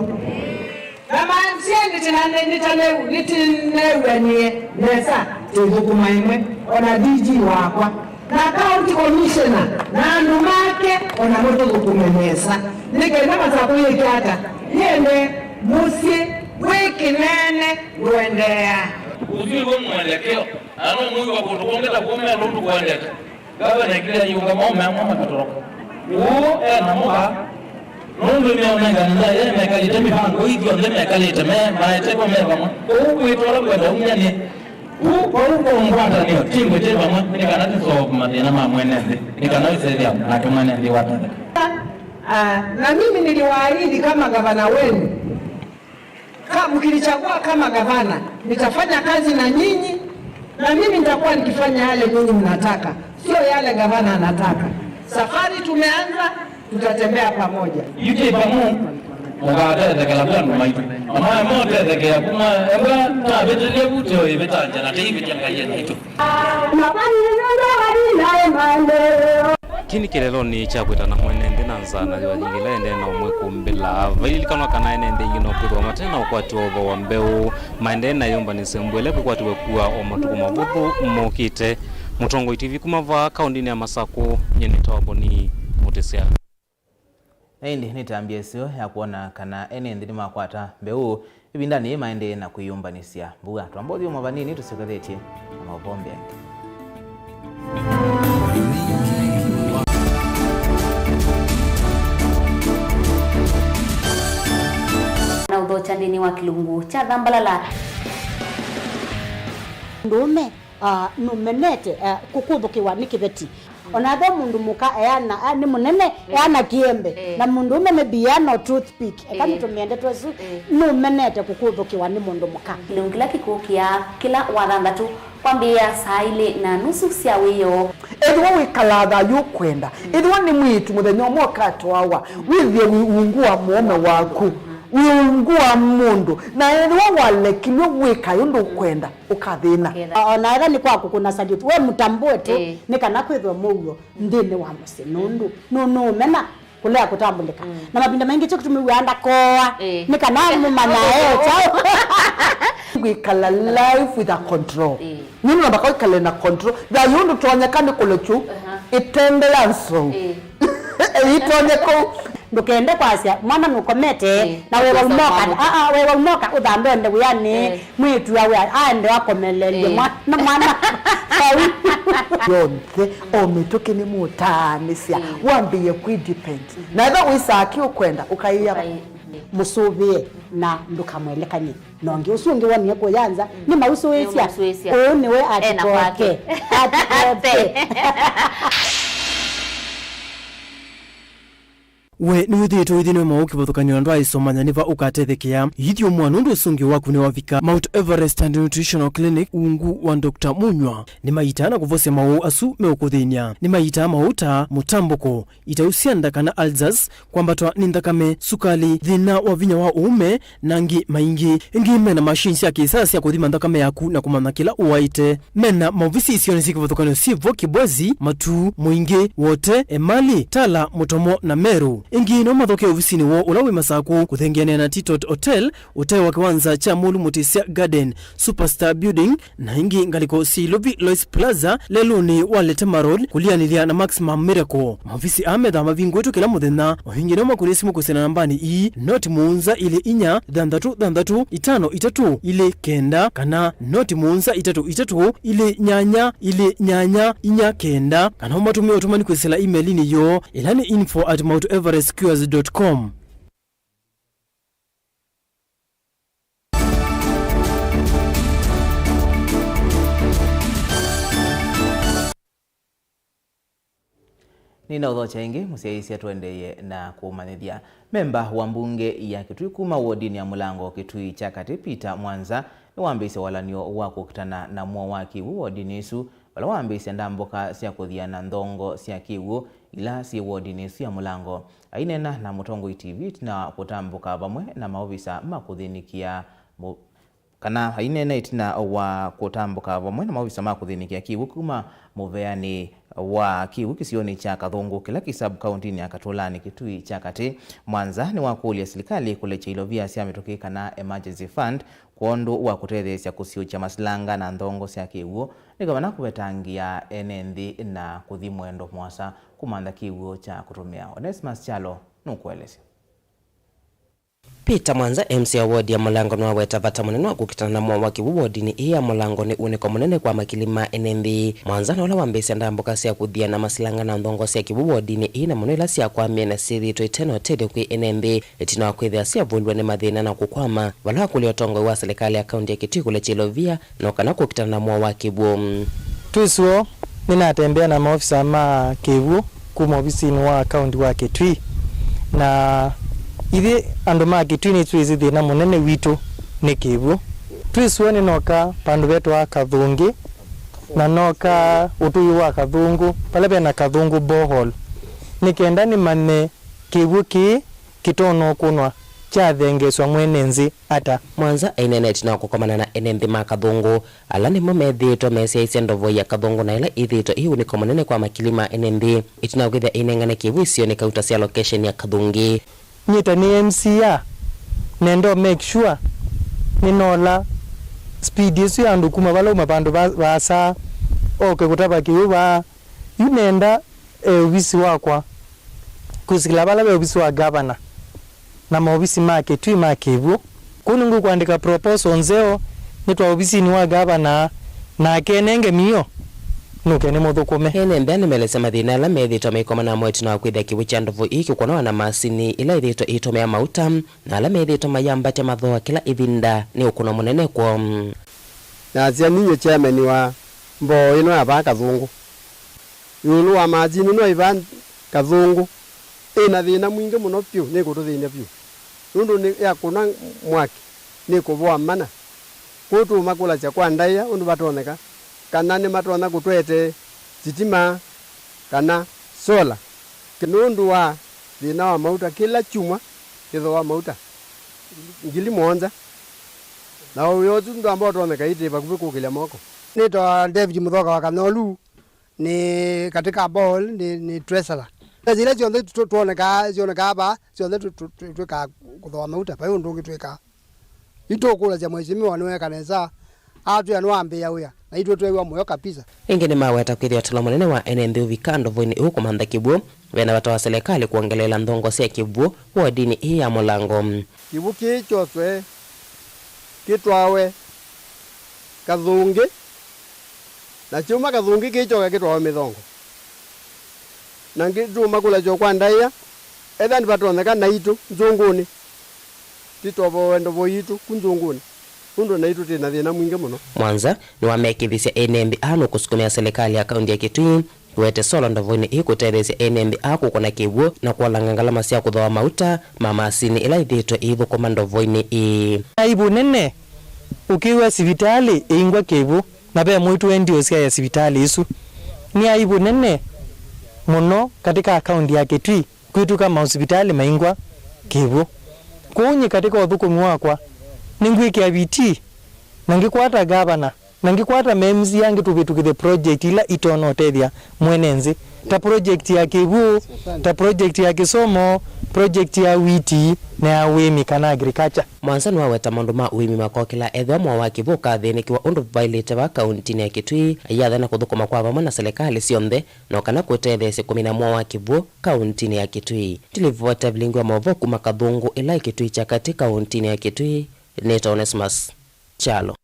Na ma M C A nĩtĩnane, nĩtaneu, nĩtĩnew'anie nesa, tũithũkũma ĩmwe, ona D G wakwa, na county commissioner, na andũ make, ona mũtũthũkũme nesa. Nĩ kenda Masakũ yĩke ata? Yende mũsyĩ wĩ kĩnene ndũendeea. Ũsu nĩw'o mwelekeo, na no mwĩw'a kũndũ kũngĩ ta kũu me lũndũ kũendete. Ngavana ekĩlĩa yĩũnga maũme amwe makatoroka. Ũũ e na mũka, nũndũ nĩmeũnengane ndaĩa mekalĩte mĩvango ii yonthe mekalĩte me, maetekwa me vamwe. Ũu kwĩtwa ũla kwenda umya nĩ, ku, kwoou kwa ngwatanĩo, timu ĩte vamwe, nĩ kana tĩ solve mathĩna ma mwene nthĩ, nĩ kana ĩsethĩa nake mwene nthĩ watetheka. Ah, na mimi niliwaahidi kama gavana wenu, Ka-, mkinichagua kama gavana, nitafanya kazi na nyinyi, na mimi nitakuwa nikifanya yale nyinyi mnataka, sio yale gavana anataka. Safari tumeanza, tutatembea pamoja. Yu twĩ vamwe, mũkatethekela kwa andũ maitũ. Na maya motethekea kuma, ewe tavĩtĩlye vutyo ĩvĩtangya na tĩivĩtya Ngai ena itũ. Kĩĩ nĩ kĩlelonĩ kya kwĩtana mwene nthĩ na nzaa na yĩva yingĩ ĩla ĩendee na ũmwe kũmbĩla. Vaililikanwa kana ene nthĩ aingĩ no kwĩthĩwa mate na ũkwati wa ũvoo wa mbeũ, maendee na ĩyũmbanĩsyo mbũe ĩla ĩkũkwatiwe kua o matukũ mavũthũ mokĩte. Mũtongoi T V kuma vaa kaũndĩnĩ ya Masakũ, nyie nĩtawa Boni Mũtĩsya. Na ĩndĩ nĩtambya ĩseo ya kwona kana ene nthĩ nĩmakwata mbeũ ĩvindanĩ yĩĩ maendee na kwĩyũmbanĩsya mbua. Twamba ũthyũmũa vanini tũsyokethetye na maũvoo mbee. Na ũthokya nthĩnĩ wa kĩlungu kya Thambalala. Ndũũme, ah, nũmenete, ah, kũkũthũkĩwa nĩ kĩveti. Ona ethĩwa mũndũ mũka eana, ah, nĩ mũnene, eh, eana kĩembe. Eh. Na mũndũũme maybe eana o toothpick. Eka, eh, nĩtũmĩe ndeto ĩsu, eh, nũmenete kũkũthũkĩwa nĩ mũndũ mũka. Kĩlungu kĩla kĩkũkĩa kĩla wathanthatũ kwambĩĩa saa ilĩ na nusu sya wĩoo. Ethĩwa wĩkalaa thayũ ũkwenda, mm, ethĩwa nĩ mwĩĩtu mũthenya ũmwe ũkatwawa, mm, wĩthĩe wĩ ungu wa mũũme waku, mm, wĩ ungu wa mũndũ, na ethĩwa walekilw'e wĩkae ũndũ ũkwenda, ũkathĩna. Ũkethĩa. O-, ona ethĩwa nĩ kwa kũkũna salute, we mũtambũe tu, ĩĩ, nĩ kana kwĩthwe mũuo nthĩnĩ wa mũsyĩ, nũndũ nũ-, nũũmena kũlea kũtambũlĩka. Mm. Na mavinda maingĩ kyo kĩtumi wĩaa ndakoa, ĩĩ, nĩ kana mũmanyae kyaũ. Kwĩkala life with a control. Ĩĩ. Nĩ namba kwĩkala na control. Thayũ ndũtonyeka nĩ kũlekyu, aha, ĩtembea nzou. Ĩĩ. Ĩitonyeka. Ndũkende kwasya mwana nũkomete, ĩĩ, na wewa ũkosa ũmoka, mwana. Aa, wewa ũmoka ũthambe ende wĩanĩ, ĩĩ, mwĩĩtu awe aende akomelelye, ĩĩ, mwana, mwana. Vau. Yonthe, o mĩtũkĩ nĩ mũtaanĩsya, ĩĩ, wambĩĩe kwĩ depend. Mhm. Na ethĩwa wĩsaa kĩ ũkwenda, ũkaĩa. Ũkaĩ-, ĩĩ. Mũsũvĩe na ndũkamwelekany'e. Na ũngĩ ũsu ũngĩ wonie kũya nza, mm, nĩ mausũĩsya. Nĩ mausũĩsya. Ũũ nĩwe ena kwake. Atikote. Atikote. We nĩwĩthĩĩtwe ũithĩnĩwe maũũ kĩvathũkany'o na ndwaĩsomanya nĩ va ũkatethekea? Ithyũmũa nũndũ ũsũngĩo waku nĩwavika. Mount Everest and Nutritional Clinic, ungu wa Doctor Munywa, nĩmaitaa na kũvosya maũũ asu meũkũthĩny'a. Nĩmaitaa maũũ ta mũtambũko, itau sya nda kana ulcers, kwambatwa nĩ nthakame, sukali, thĩna wa vinya wa ũũme, na angĩ maingĩ. Ĩngĩ mena machine sya kĩsaa sya kũthima nthakame yaku na kũmanya kĩla ũwaĩte. Mena maovisi isionĩ syĩ kĩvathũkany'o syĩ vo Kibwezi, Matuu, Mũingĩ, Wote, Emali, Tala, Mũtomo na Meru. Ĩngĩ no mathokee ovisinĩ woo ũla wĩ Masakũ kũthengeanĩa na Titot Hotel, ũtee wa kĩwanza kya Mũlu Mũtĩsya Garden, Superstar Building, na ĩngĩ ngalĩko syĩ Ilovi Lois Plaza, lelũnĩ wa Letema Road, kũlianĩlya na Maximum Miracle. Maovisi aa methaa mavingũĩtwe kĩla mũthenya. O ĩngĩ no makũnĩe simũ kwĩsĩla nambanĩ ii, noti mũonza ilĩ inya, thanthatũ thanthatũ, itano itatũ, ilĩ kenda, kana noti mũonza itatũ itatũ, ilĩ nyanya, ilĩ nyanya, inya kenda, kana ũmatũmĩe ũtũmani kwĩsĩla email-inĩ yoo, ĩla nĩ info at mount everest cures dot com. Nĩnaũthokya ĩngĩ, mũsyaĩĩsya, tũendeeye na kũmanyĩthya. Memba wa mbunge ya Kitui kuma wodinĩ ya Mũlango Kitui kya Katĩ, Peter Mwanza, nĩwambĩĩsye walan'yo wa kũkitana na mũo wa kĩw'ũ wodinĩ ĩsu, vala wambĩĩsye ndambũka sya kũthiana nthongo sya kĩw'ũ ila syĩ wodinĩ ĩsu ya Mũlango. Aineena na Mũtongoi T V ĩtina wa kũtambũka vamwe na maovisa ma kũthĩnĩkĩa mũ-, kana aineena ĩtina wa kũtambũka vamwe na maovisa ma kũthĩnĩkĩa kĩw'ũ kuma mũveanĩ wa kĩw'ũ kĩsionĩ kya Kathũngũ, kĩla kĩ sub-kauntinĩ ya Katũlanĩ Kitui kya Katĩ. Mwanza nĩwakũlya silikalĩ kũlekya ilovia sya mĩtũkĩ kana emergency fund kwondũ wa kũtetheesya kũsiũkya masilanga na nthongo sya kĩw'ũ, nĩ kana kũvetangĩa ene nthĩ na kũthi mwendo mũasa kũmantha kĩw'ũ kya kũtũmĩa. Onesmus Kyalo nũkũelesya. Peter Mwanza, M C A wa wodi ya Mũlango, nĩwaweta vata mũnene wa kũkitana na mũo wa kĩw'ũ wodinĩ ĩĩ ya Mũlango nĩ ũnĩko mũnene kwa makili ma ene nthĩ. Mwanza nĩ ũla wambĩĩsya ndambũka sya kũthiana masilanga na nthongo sya kĩw'ũ wodinĩ ĩĩ, na mũno ila syakwamie na syĩthĩĩtwe ite na ũtethyo kwĩ ene nthĩ, ĩtina wa kwĩthĩa syavũlw'a nĩ mathĩna na kũkwama, vala wakũlya ũtongoi wa silikalĩ ya kaunti ya Kitui kũlekya ilovia no kana kũkitana na mũo wa kĩw'ũ. Twĩ soo, nĩnatembea na maofisa ma kĩw'ũ kuma ovisinĩ wa kaunti wa Kitui, na ithyĩ andũ ma Kitui nĩtwĩsĩ thĩna mũnene witũ nĩ kĩw'ũ. Twĩ soo nĩnoka vandũ vetwa Kathũngĩ, na noka ũtũi wa Kathũngũ, vala vena Kathũngũ borehole, nĩ kenda nĩmanye kĩw'ũ kĩĩ kĩtonya ũkũnwa kyathengeesw'a mwene nthĩ ata. Mwanza aineenete na kũkomana na ene nthĩ ma Kathũngũ, ala nĩmo methĩĩtwe mesyaĩĩsya ndovoi ya Kathũngũ na ĩla ĩthĩĩtwe ĩ ũnĩko mũnene kwa makili ma ene nthĩ, ĩtina wa kwĩthĩa ĩnengane kĩw'ũ isionĩ kauta sya location ya Kathũngĩ. Nyie ta nĩ M C A, nenda make sure nĩnola speed ĩsu ya andũ kuma vala uma vandũ va-, vaasa, oke kũtava kĩw'ũ vaa. Yu nenda e ovisi wakwa kwĩsĩla vala ve ovisi wa gavana na maovisi ma Kitui ma kĩw'ũ. Kũu nĩngũkwandĩka proposal nzeo nĩtwa ovisinĩ wa gavana, nake nenge mĩio nũke nĩmũthũkũme. Ene nthĩ nĩmelesya mathĩna ala methĩĩtwe maikomana namo ĩtina wa kwĩthĩa kĩw'ũ kya ndovo ii kĩkũnawa na masini ila ĩthĩĩtwe ĩitũmĩa mauta, na ala methĩĩtwe mayambatya mathooa kĩla ĩvinda nĩ ũkũno mũnene kwoo. Nasya ninyie chairman wa mboo ĩno ya vaa Kathũngũ, ĩũlũ wa masini ĩno ĩva Kathũngũ ĩna thĩna mwingĩ mũno vyũ, nĩkũtũthĩny'a vyũ, nũndũ nĩ yakũna mwaki, nĩkũvoa mana. Kwoou tũũmakũlasya kwa ndaĩa ũndũ vatonyeka, kana nĩmatonya kũtũetee sitima kana sola. Nũndũ wa thĩna wa mauta, kĩla kyumwa kĩthooa mauta ngili mũonza, na wĩa ũsu ndwamba ũtonyeka itĩ vakuvĩ kũkĩlya moko. Nĩtawa David Mũthoka wa Kanyolu, nĩ katĩ ka borehole, nĩ, nĩ treasurer. Mbesa ila syonthe tũ-, twonekaa, syonekaa vaa, syonthe tũ-, tũ-, tũ-, twĩkaa kũthooa mauta, vai ũndũ ũngĩ twĩkaa. Yu tũkũlasya mheshimiwa nĩweka nesa, atwĩa nĩwambĩĩa wĩa, na itwe tweew'a mũyo kabisa. Ĩngĩ nĩmaweta kwĩthĩa ũtalo mũnene wa ene nthĩ ũvikaa ndovoinĩ ĩũ kũmantha kĩw'ũ, vena vata wa selekalĩ kwongeleela nthongo sya kĩw'ũ wodinĩ ĩĩ ya Mũlango. Kĩw'ũ kĩĩ kyoswe kĩtwawe Kathũngĩ, na kyauma Kathũngĩ kĩkyoka kĩtwawe Mĩthongo. Na ngĩ-, tũũmakũlasya kwa ndaĩa, ethĩwa nĩvatonyeka naitũ nzũngũnĩ, tĩtovowe ndovo yitũ ku nzũngũnĩ, nũndũ naitũ twĩ na thĩna mwingĩ mũno. Mwanza nĩwamekĩthisye ene nthĩ aa nũkũsukumĩa selekalĩ ya kaunti ya Kitui kũete sola ndovoinĩ ii kũtetheesya ene nthĩ aa kũkũna kĩw'ũ na kũolanga ngalama sya kũthooa mauta ma masini ila ithĩĩtwe iithũkũma ndovoinĩ ii. Aibu nene ũkĩw'a sivitalĩ ĩingwa kĩw'ũ na ve mwĩĩtu wendi ũsyaĩa sivitalĩ ĩsu. Nĩ aibu nene mũno katĩ ka kaunti ya Kitui kwĩtw'ĩka maosivitalĩ maingwa kĩw'ũ. Kwoou nyie katĩ ka ũthũkũmi wakwa, nĩngwĩkĩa vitii na ngĩkwata gavana na ngĩkwata ma M C A angĩ tũvĩtũkĩthye project ila itonya ũtethya mwene nthĩ, ta project ya kĩw'ũ, ta project ya kĩsomo, project ya witi na ya ũĩmi kana agriculture. Mwanza nĩwaweta maũndũ ma ũĩmi makokĩla ethĩwa mũo wa kĩw'ũ ũkathĩnĩkĩwa ũndũ vaĩlĩte vaa kauntinĩ ya Kitui, aiathana kũthũkũma kwa vamwe na selekalĩ syonthe no kana kũtetheesya kũmina mũo wa kĩw'ũ kauntinĩ ya Kitui. Ndilivota vilingi wa maũvoo kuma Kathũngũ ĩla ĩ Kitui kya katĩ kauntinĩ ya Kitui, nĩtawa Onesmus Kyalo.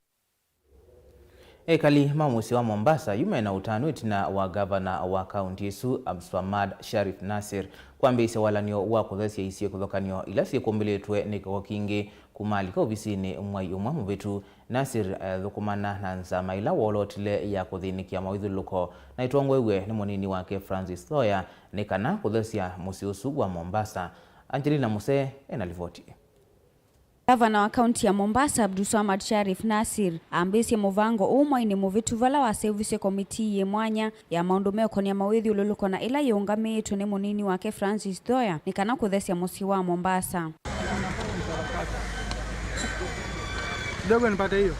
Ekali ma mũsyĩ wa Mombasa yu mena ũtanu ĩtina wa gavana wa kaunti ĩsu, Abdulswamad Sharif Nassir, kwambĩĩsya walan'yo wa kũthesya isyĩ kĩvathũkany'o ila syĩkũmbĩlĩtwe nĩ kĩko kingĩ Kuma alika ovisinĩ mwai ũmwe mũvĩtu, Nasir athũkũmana na nzama ĩla woolotile ya kũthĩnĩkĩa mawĩthyũlũlũko na ĩtongoew'e nĩ mũnini wake Francis Thoya nĩ kana kũthesya mũsyĩ ũsu wa Mombasa. Angelina Musee ena livoti. Gavana wa kaunti ya Mombasa, Abdulswamad Sharif Nasir, ambĩĩsye mũvango ũũ mwainĩ mũvĩtu vala waseũvisye komitii yĩ mwanya ya maũndũ meũkonia mawĩthyũlũlũko na ĩla yĩũngamĩĩtwe nĩ mũnini wake Francis Thoya nĩ kana kũthesya mũsyĩ wa Mombasa. Kidogo nipate hiyo.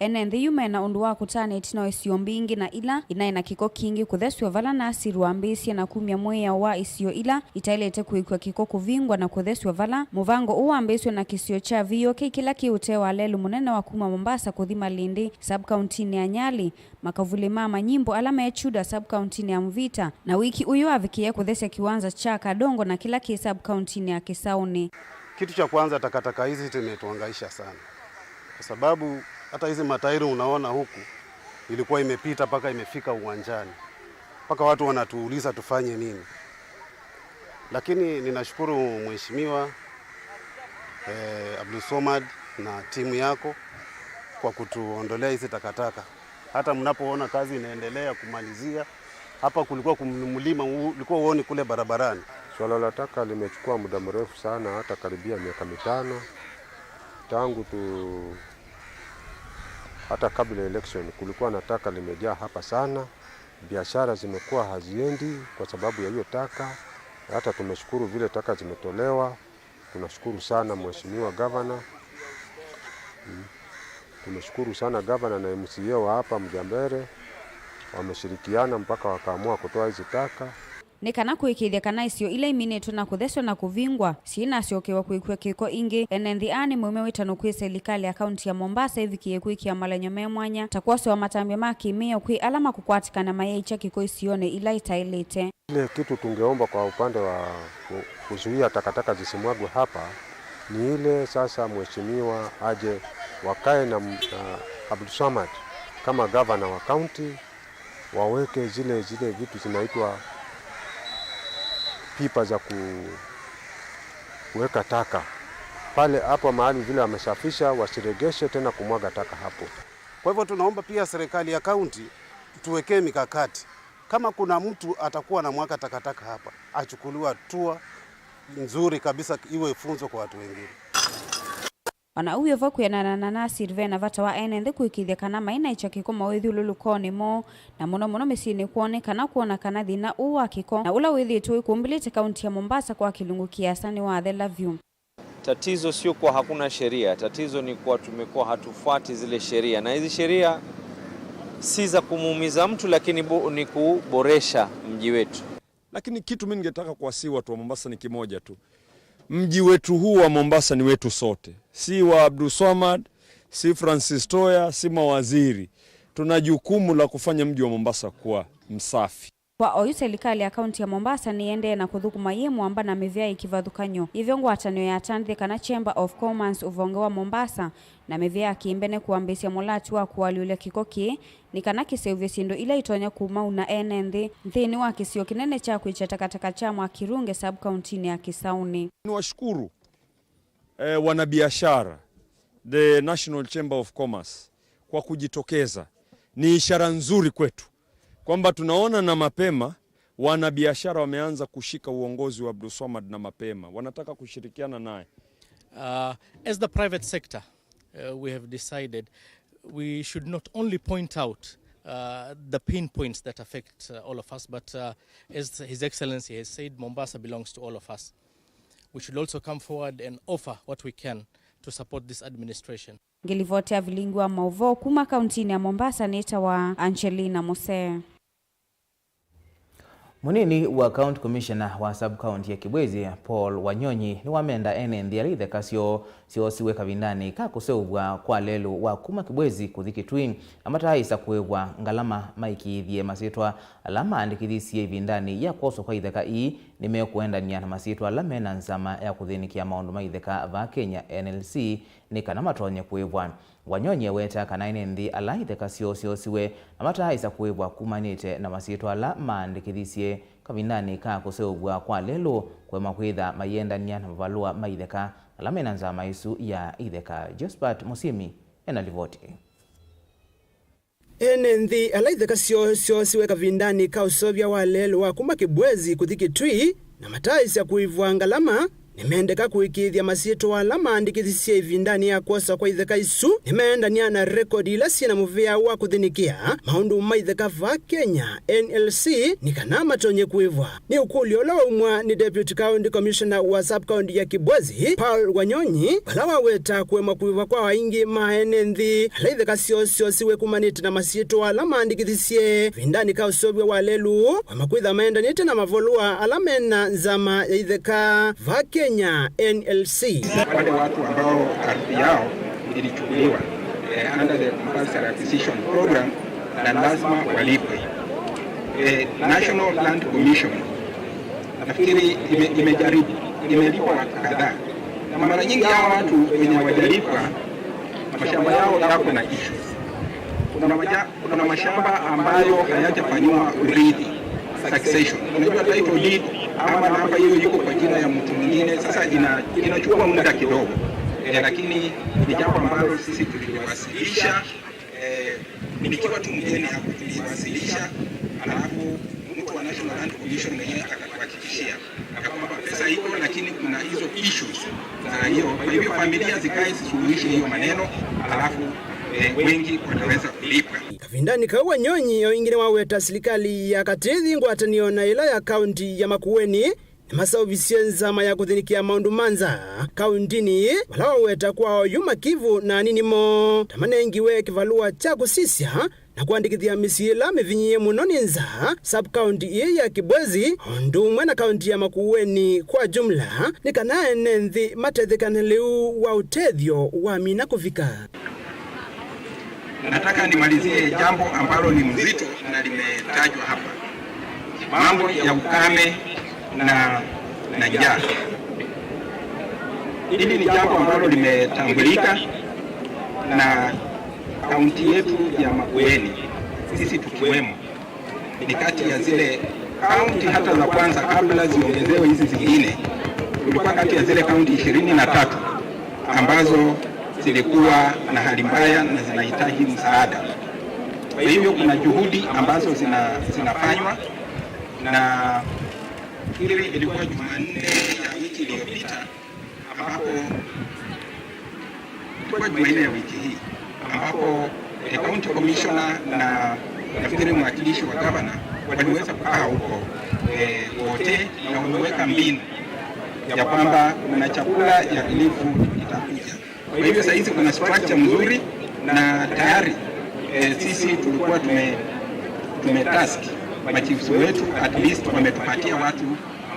Ene nthĩ yu mena ũndũ wa kũtana ĩtina wa isio mbingĩ na ila inaĩ na kĩko kingĩ kũthesw'a vala Nasir wambĩĩsye na kumya mwĩao wa isio ila itaĩlĩte kũĩkw'a kĩko kũvingwa na kũthesw'a vala. Mũvango ũũ wambĩĩsw'e na kĩsio kya V O K kĩla kĩ ũtee wa lelũ mũnene wa kuma Mombasa kũthi Malindi, sub-kauntinĩ ya Nyali, makavulĩ ma manyimbo ala me Chuda, sub-kauntinĩ ya Mvita, na wiki ũyũ avikĩie kũthesya kiwanza kya Kadongo na kĩla kĩ sub-kauntinĩ ya Kisauni. Kitu cha kwanza, takataka hizi zimetuhangaisha sana, kwa sababu hata hizi matairi unaona huku ilikuwa imepita mpaka imefika uwanjani, mpaka watu wanatuuliza tufanye nini. Lakini ninashukuru Mheshimiwa, eh, Abdulswamad na timu yako kwa kutuondolea hizi takataka. Hata mnapoona kazi inaendelea kumalizia, hapa kulikuwa kum-, mlima u-, ulikuwa huoni kule barabarani. Swala la taka limechukua muda mrefu sana, hata karibia miaka mitano. Tangu tu, hata kabla election kulikuwa na taka limejaa hapa sana. Biashara zimekuwa haziendi kwa sababu ya hiyo taka. Hata tumeshukuru vile taka zimetolewa. Tunashukuru sana Mheshimiwa Gavana. Mm. Tumeshukuru sana gavana na M C A wa hapa Mjambere. Wameshirikiana mpaka wakaamua kutoa hizi taka. Nĩ kana kũĩkĩĩthya kana isio ila iminĩtwe na kũtheswa na kũvingwa syĩnasyokewa kũĩkw'a kĩko ĩngĩ, ene nthĩ aa nĩmaumya wĩtano kwĩ selikalĩ ya kaunti ya Mombasa ĩvikĩĩe kwĩkĩa malenyo me mwanya ta kwosewa matambya ma kĩmĩao kwĩ ala makũkwatĩkana mayaikya kĩko isionĩ ila itaĩlĩte. Ile kitu tungeomba kwa upande wa ku-, kuzuia takataka zisimwagwe hapa ni ile sasa mheshimiwa aje wakae na m-, na Abdulswamad kama gavana wa kaunti, waweke zile, zile vitu zinaitwa pipa za ku-, kuweka taka pale, hapo mahali vile wamesafisha, wasiregeshe tena kumwaga taka hapo. Kwa hivyo tunaomba pia serikali ya kaunti tuwekee mikakati. Kama kuna mtu atakuwa anamwaga takataka hapa, achukuliwe hatua nzuri kabisa, iwe funzo kwa watu wengine. O na ũu wĩ vo, kwĩanana na Nasir, ve na vata wa ene nthĩ kũĩkĩĩthya kana mainaikya kĩko mawĩthyũlũlũkonĩ moo, na mũno mũno mĩsyĩnĩ kwoo, nĩ kana kwona kana thĩna ũũ wa kĩko na ũla wĩthĩĩtwe wĩkũmbĩlĩte kaunti ya Mombasa kwa kĩlungu kĩasa nĩwathela vyũ. Tatizo sio kuwa hakuna sheria, tatizo ni kuwa tumekuwa hatufuati zile sheria, na hizi sheria si za kumuumiza mtu, lakini bo-, ni kuboresha mji wetu. Lakini kitu mimi ningetaka kuwasihi watu wa Mombasa ni kimoja tu. Mji wetu huu wa Mombasa ni wetu sote. Si wa Abdulswamad, si Francis Toya, si mawaziri. Tuna jukumu la kufanya mji wa Mombasa kuwa msafi. Kwa oyu, selikalĩ ya kaunti ya Mombasa nĩyendee na kũthũkũma yĩ mwamba na mĩvĩa ĩ kĩvathũkany'o. Yĩvyo ngwatanĩo ya Tanzania kana Chamber of Commerce ũvonge wa Mombasa na mĩvĩa ya kĩmbene kũambĩĩsya mũlati wa kũalyũlya kĩko kĩĩ, nĩ kana kĩseũvye syĩndũ ila itonya kũmauna ene nthĩ nthĩnĩ wa kĩsio kĩnene kya kwĩkya takataka kya Mwakirunge, sub-kauntinĩ ya Kisauni. Niwashukuru, eh, wanabiashara, the National Chamber of Commerce, kwa kujitokeza. Ni ishara nzuri kwetu kwamba tunaona na mapema wanabiashara wameanza kushika uongozi wa Abdulswamad na mapema. Wanataka kushirikiana naye. Uh, as the private sector, uh, we have decided we should not only point out, uh, the pain points that affect, uh, all of us, but, uh, as His Excellency has said, Mombasa belongs to all of us. We should also come forward and offer what we can to support this administration. Ngĩlivoti ya vilingi wa maũvoo kuma kauntinĩ ya Mombasa nĩtawa Angelina Musee. Mũnini wa County Commissioner wa Sub-County ya Kibwezi, Paul Wanyonyi, nĩwamenda ene nthĩ ala itheka syoo syoosiwe kavindanĩ ka kũseũvw'a kwa lelũ wa kuma Kibwezi kũthi Kitui, na mataaĩsa kũĩvwa ngalama maĩkĩĩthye masyĩtwa ala maandĩkĩthisye ĩvindanĩ ya kwoswa kwa itheka ii nĩmekũendany'a na masyĩtwa ala me na nzama ya kũthĩnĩkĩa maũndũ ma itheka vaa Kenya, N L C, nĩ kana matonye kũĩvwa. Wanyonyi aweta kana ene nthĩ ala itheka syoo syoosiwe na mataaĩsa kũĩvwa kumanĩte na masyĩtwa ala maandĩkĩthisye kavindanĩ ka kũseũvw'a kwa lelũ kũema kwĩtha maiendany'a na mavalũa ma itheka ala mena nzama ĩsu ya itheka. Josephat Mũsyĩmi ena livoti. Ene nthĩ ala itheka syoo syoosiwe kavindanĩ ka ũseũvya wa lelũ wa kuma Kibwezi kũthi Kitui, na mataĩsya kũĩvwa ngalama, nĩmendeka kũĩkĩĩthya masyĩtwa ala maandĩkĩthisye ĩvindanĩ ya kwosa kwa itheka isu nĩmeendany'a na rekodi ila syĩ na mũvĩa wa kũthĩnĩkĩa maũndũ ma itheka vaa Kenya, N L C, nĩ kana matonye kũĩvwa. Nĩ ũkũlyo ũla waumwa nĩ Deputy County Commissioner wa Sub-County ya Kibwezi, Paul Wanyonyi, vala waweta kũema kũĩvwa kwa aingĩ ma ene nthĩ ala itheka syoo syoosiwe kumanĩte na masyĩtwa ala maandĩkĩthisye ĩvindanĩ ka ũseũvya wa lelũ, kũema kwĩtha maendanĩte na mavolũa ala mena nzama ya itheka vaa Kenya, N L C. Wale watu ambao ardhi yao ilichukuliwa, eh, under the Compulsory Acquisition Program, na lazima walipwe. Eh, National Land Commission nafikiri ime-, imejaribu, imelipwa watu kadhaa. Na mara nyingi hawa watu wenye hawajalipwa, mashamba yao yako na issues. Kuna maja-, kuna mashamba ambayo hayajafanyiwa urithi, succession. Unajua title deed ama namba hiyo iko kwa jina ya mtu mwingine, sasa ina-, inachukua muda kidogo. Eh, lakini ni jambo ambalo sisi tuliwasilisha. Eh, nikiwa tu mgeni hapo tuliwasilisha, alafu mtu wa National Land Commission mwenyewe akatuhakikishia ya kwamba pesa iko, lakini kuna hizo issues za hiyo. Kwa hivyo familia zikae zisuluhishe hiyo maneno, alafu, eh, wengi wataweza kulipwa. Kavindanĩ kau Wanyonyi o ĩngĩ nĩwaweta silikalĩ ya katĩthi ngwatanĩo na ĩla ya kaunti ya Makueni nĩmaseũvisye nzama ya kũthĩnĩkĩa maũndũ ma nza kauntinĩ, vala waweta kwa oyu makivu na anini moo ta manengiwe kĩvalũa kya kũsisya na kũandĩkĩthya mĩsyĩ ĩla mĩvinyĩĩe mũno nĩ nza sub-county ĩĩ ya Kibwezi, o ũndũ ũmwe na kaunti ya Makueni kwa jumla, nĩ kana ene nthĩ matethekane lĩu wa ũtethyo wamina kũvika. Nataka nimalizie jambo ambalo ni mzito na limetajwa hapa, mambo ya ukame na, na njaa. Hili ni jambo ambalo limetambulika na kaunti yetu ya Makueni, sisi tukiwemo, ni kati ya zile kaunti hata za kwanza kabla ziongezewe hizi zingine, tulikuwa kati ya zile kaunti ishirini na tatu ambazo zilikuwa na hali mbaya na zinahitaji msaada. Kwa hivyo kuna juhudi ambazo zina-, zinafanywa, na hili ilikuwa Jumanne ya wiki iliyopita, ambapo ilikuwa Jumanne ya wiki hii, ambapo, eh, county commissioner na nafikiri mwakilishi wa gavana waliweza kukaa huko, eh, wote, na wameweka mbinu ya kwamba kuna chakula ya relief itakuja. Kwa hivyo saa hizi kuna structure mzuri na tayari, eh, sisi tulikuwa tume-, tumetask machiefs wetu, at least wametupatia watu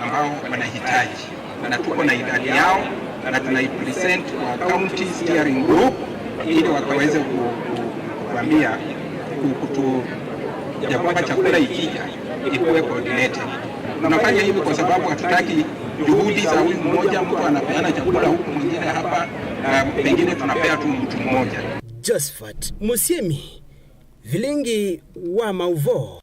ambao wanahitaji, na tuko na idadi yao, na tunaipresent kwa county steering group ili wakaweze ku-, ku-, kutuambia, ku-, kutu-, ya kwamba chakula ikija ikuwe coordinated. Tunafanya hivi kwa sababu hatutaki juhudi za huyu mmoja, mtu anapeana chakula huku mwingine hapa, na pengine tunapea tu mtu mmoja. Josephat Mũsyĩmi, Vilingi wa Maũvoo.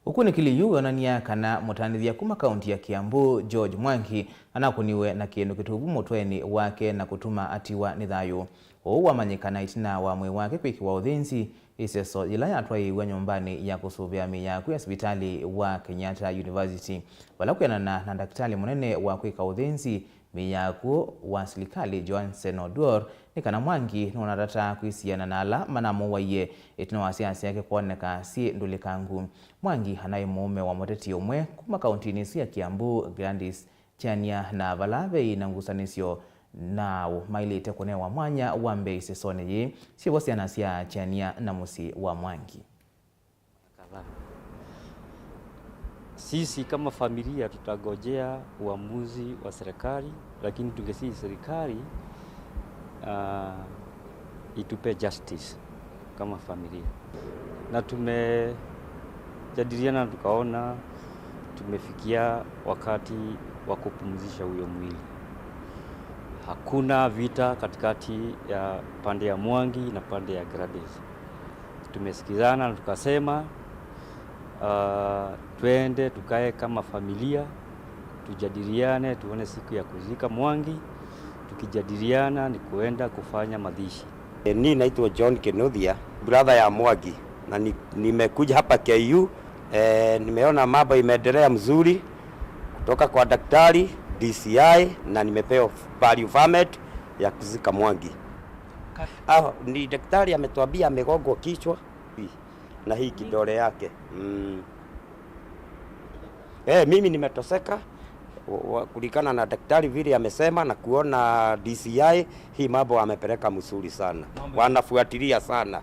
Ũkunĩkĩli yu wĩonany'a kana mũtanĩthya kuma kaunti ya Kiambu, George Mwangi, anakũniwe na kĩndũ kĩtũvu mũtwenĩ wake na kũtuma atiwa nĩ thayũ. Ũu wamanyĩkana ĩtina wa mwĩĩ wake kwĩkĩwa ũthĩnzi, ĩseso yĩla yatwaĩĩw'a nyũmbanĩ ya kũsũvĩa mĩĩ ya akw'ũ ya sivitalĩ wa Kenyatta University, vala kwĩanana na ndakĩtalĩ mũnene wa kwĩka ũthĩnzi mĩĩ ya akw'ũ wa silikalĩ, Johansen Oduor, nĩ kana Mwangi nũnatata kwĩsiana na ala manamũwaie ĩtina wa syana syake kwoneka syĩ ndũlĩkangu. Mwangi anaĩ mũũme wa mũteti ũmwe kuma kauntinĩ ĩsu ya Kiambu, Gladys Chania, na vala veĩ na ngusanĩsyo naũ maĩlĩte kũnewa mwanya wa mbee ĩsesonĩ yĩĩ. Syĩvo syana sya Chania na mũsyĩ wa Mwangi. Kadhaa. Sisi kama familia tutangojea uamuzi wa serikali, lakini tungesihi serikali, ah, itupe justice kama familia. Na tumejadiliana na tukaona tumefikia wakati wa kupumzisha huyo mwili. Hakuna vita katikati ya pande ya Mwangi na pande ya Gladys. Tumesikizana na tukasema, ah, twende tukae kama familia, Tujadiliane tuone siku ya kuzika Mwangi, tukijadiliana ni kuenda kufanya mazishi. E, ni naitwa John Kinuthia, brother ya Mwangi, na ni, nimekuja hapa K U. E, nimeona mambo imeendelea mzuri kutoka kwa daktari, D C I, na nimepewa value permit ya kuzika Mwangi. Ah, ni daktari ametuambia amegongwa kichwa na hii kidole yake. Mm. Eh, mimi nimetoseka wa- wa- kulingana na daktari vile amesema na kuona D C I, hii mambo amepeleka mzuri sana. Wanafuatilia sana.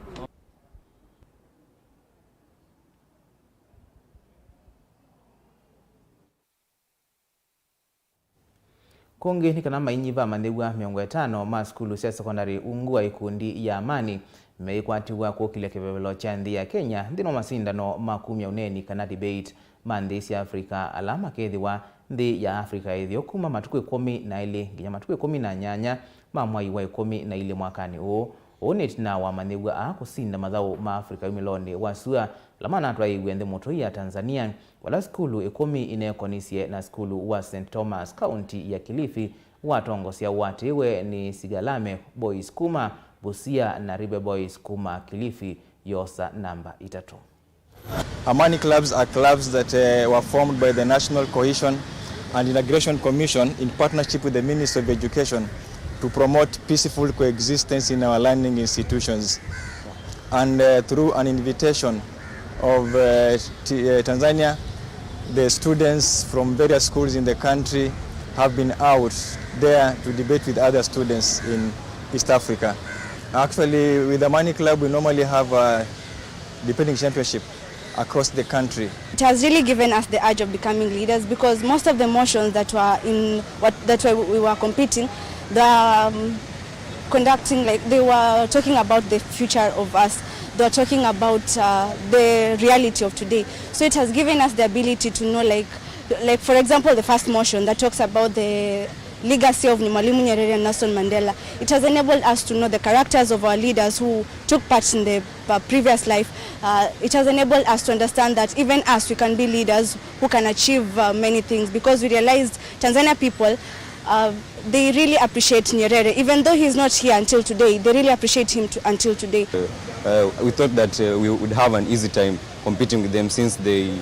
Kũngĩ nĩ kana mainyiva amanyĩw'a mĩongo ĩtano ma sukulu sya sekondalĩ ungu wa ikundi ya Amani meĩkwatĩw'a kũkĩlya kĩvevelo kya nthĩ ya Kenya nthĩnĩ wa masindano ma kumya ũneeni kana debate ma nthĩ sya Africa ala makethĩwa nthĩ ya Africa ya ĩtheo kuma matukũ ĩkũmi na elĩ nginya matukũ ĩkũmi na nyanya ma mwai wa ĩkũmi na ilĩ mwakanĩ ũũ. Ũũ nĩ ĩtina wa amanyĩw'a aa kũsinda mathaũ ma Africa wumĩlonĩ wa sua ala manatwaĩĩw'e nthĩ mũtũi ya Tanzania, vala sukulu ĩkũmi ineekonisye na sukulu wa Saint Thomas, kaunti ya Kilifi, watongosya ũatĩĩwe nĩ Sigalame Boys kuma Busia na Ribe Boys kuma Kilifi, yosa namba itatũ. Amani clubs are clubs that, uh, were formed by the National Cohesion and Integration Commission in partnership with the Ministry of Education to promote peaceful coexistence in our learning institutions. And, uh, through an invitation of, uh, T- uh, Tanzania, the students from various schools in the country have been out there to debate with other students in East Africa. Actually, with the Amani Club, we normally have a debating championship across the country. It has really given us the urge of becoming leaders, because most of the motions that were in what that were, we were competing, the um, conducting, like, they were talking about the future of us. They were talking about uh, the reality of today. So it has given us the ability to know, like, like for example, the first motion that talks about the legacy of Mwalimu Nyerere and Nelson Mandela. It has enabled us to know the characters of our leaders who took part in the uh, previous life. Uh, it has enabled us to understand that even us, we can be leaders who can achieve uh, many things, because we realized Tanzania people, uh, they really appreciate Nyerere. Even though he's not here until today, they really appreciate him to, until today. Uh, we thought that uh, we would have an easy time competing with them since they,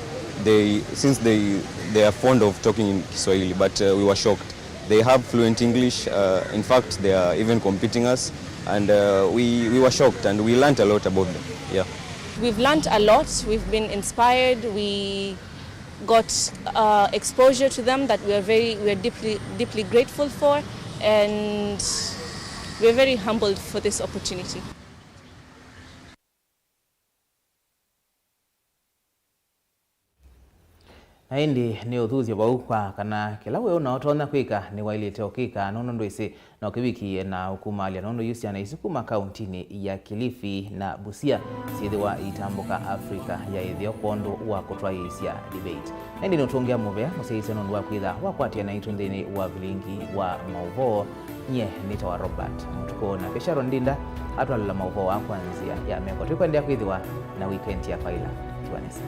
they, since they, they are fond of talking in Kiswahili, but uh, we were shocked. They have fluent English. Uh, in fact, they are even competing us, and uh, we, we were shocked, and we learnt a lot about them. Yeah. We've learnt a lot. We've been inspired. We got uh, exposure to them that we are very, we are deeply, deeply grateful for, and we're very humbled for this opportunity. Na ĩndĩ nĩ ũthuthyo vau kwa kana kĩla we ũna ũtonya kwĩka nĩwaĩlĩte ũkĩka, nũndũ ndwĩsĩ no kĩvikĩe na ũkumalya, nũndũ yu syana isu kuma kauntinĩ ya Kilifi na Busia syĩthĩwa itambũka Africa ya ĩtheo kwondũ wa kũtwaĩĩsya debate. Na ĩndĩ nũtũngĩa mũvea mũsyaĩĩsya nũndũ wa kwĩtha wakwatĩa naitũ nthĩnĩ wa vilingi wa maũvoo. Nyie nĩtawa Robert Mũtukũ, nake Sharon Ndinda atwalĩla maũvoo aa kwa nzĩa ya meko. Tũikũendeea kwĩthĩwa na weekend ya kwaĩla. Tiwa nesa.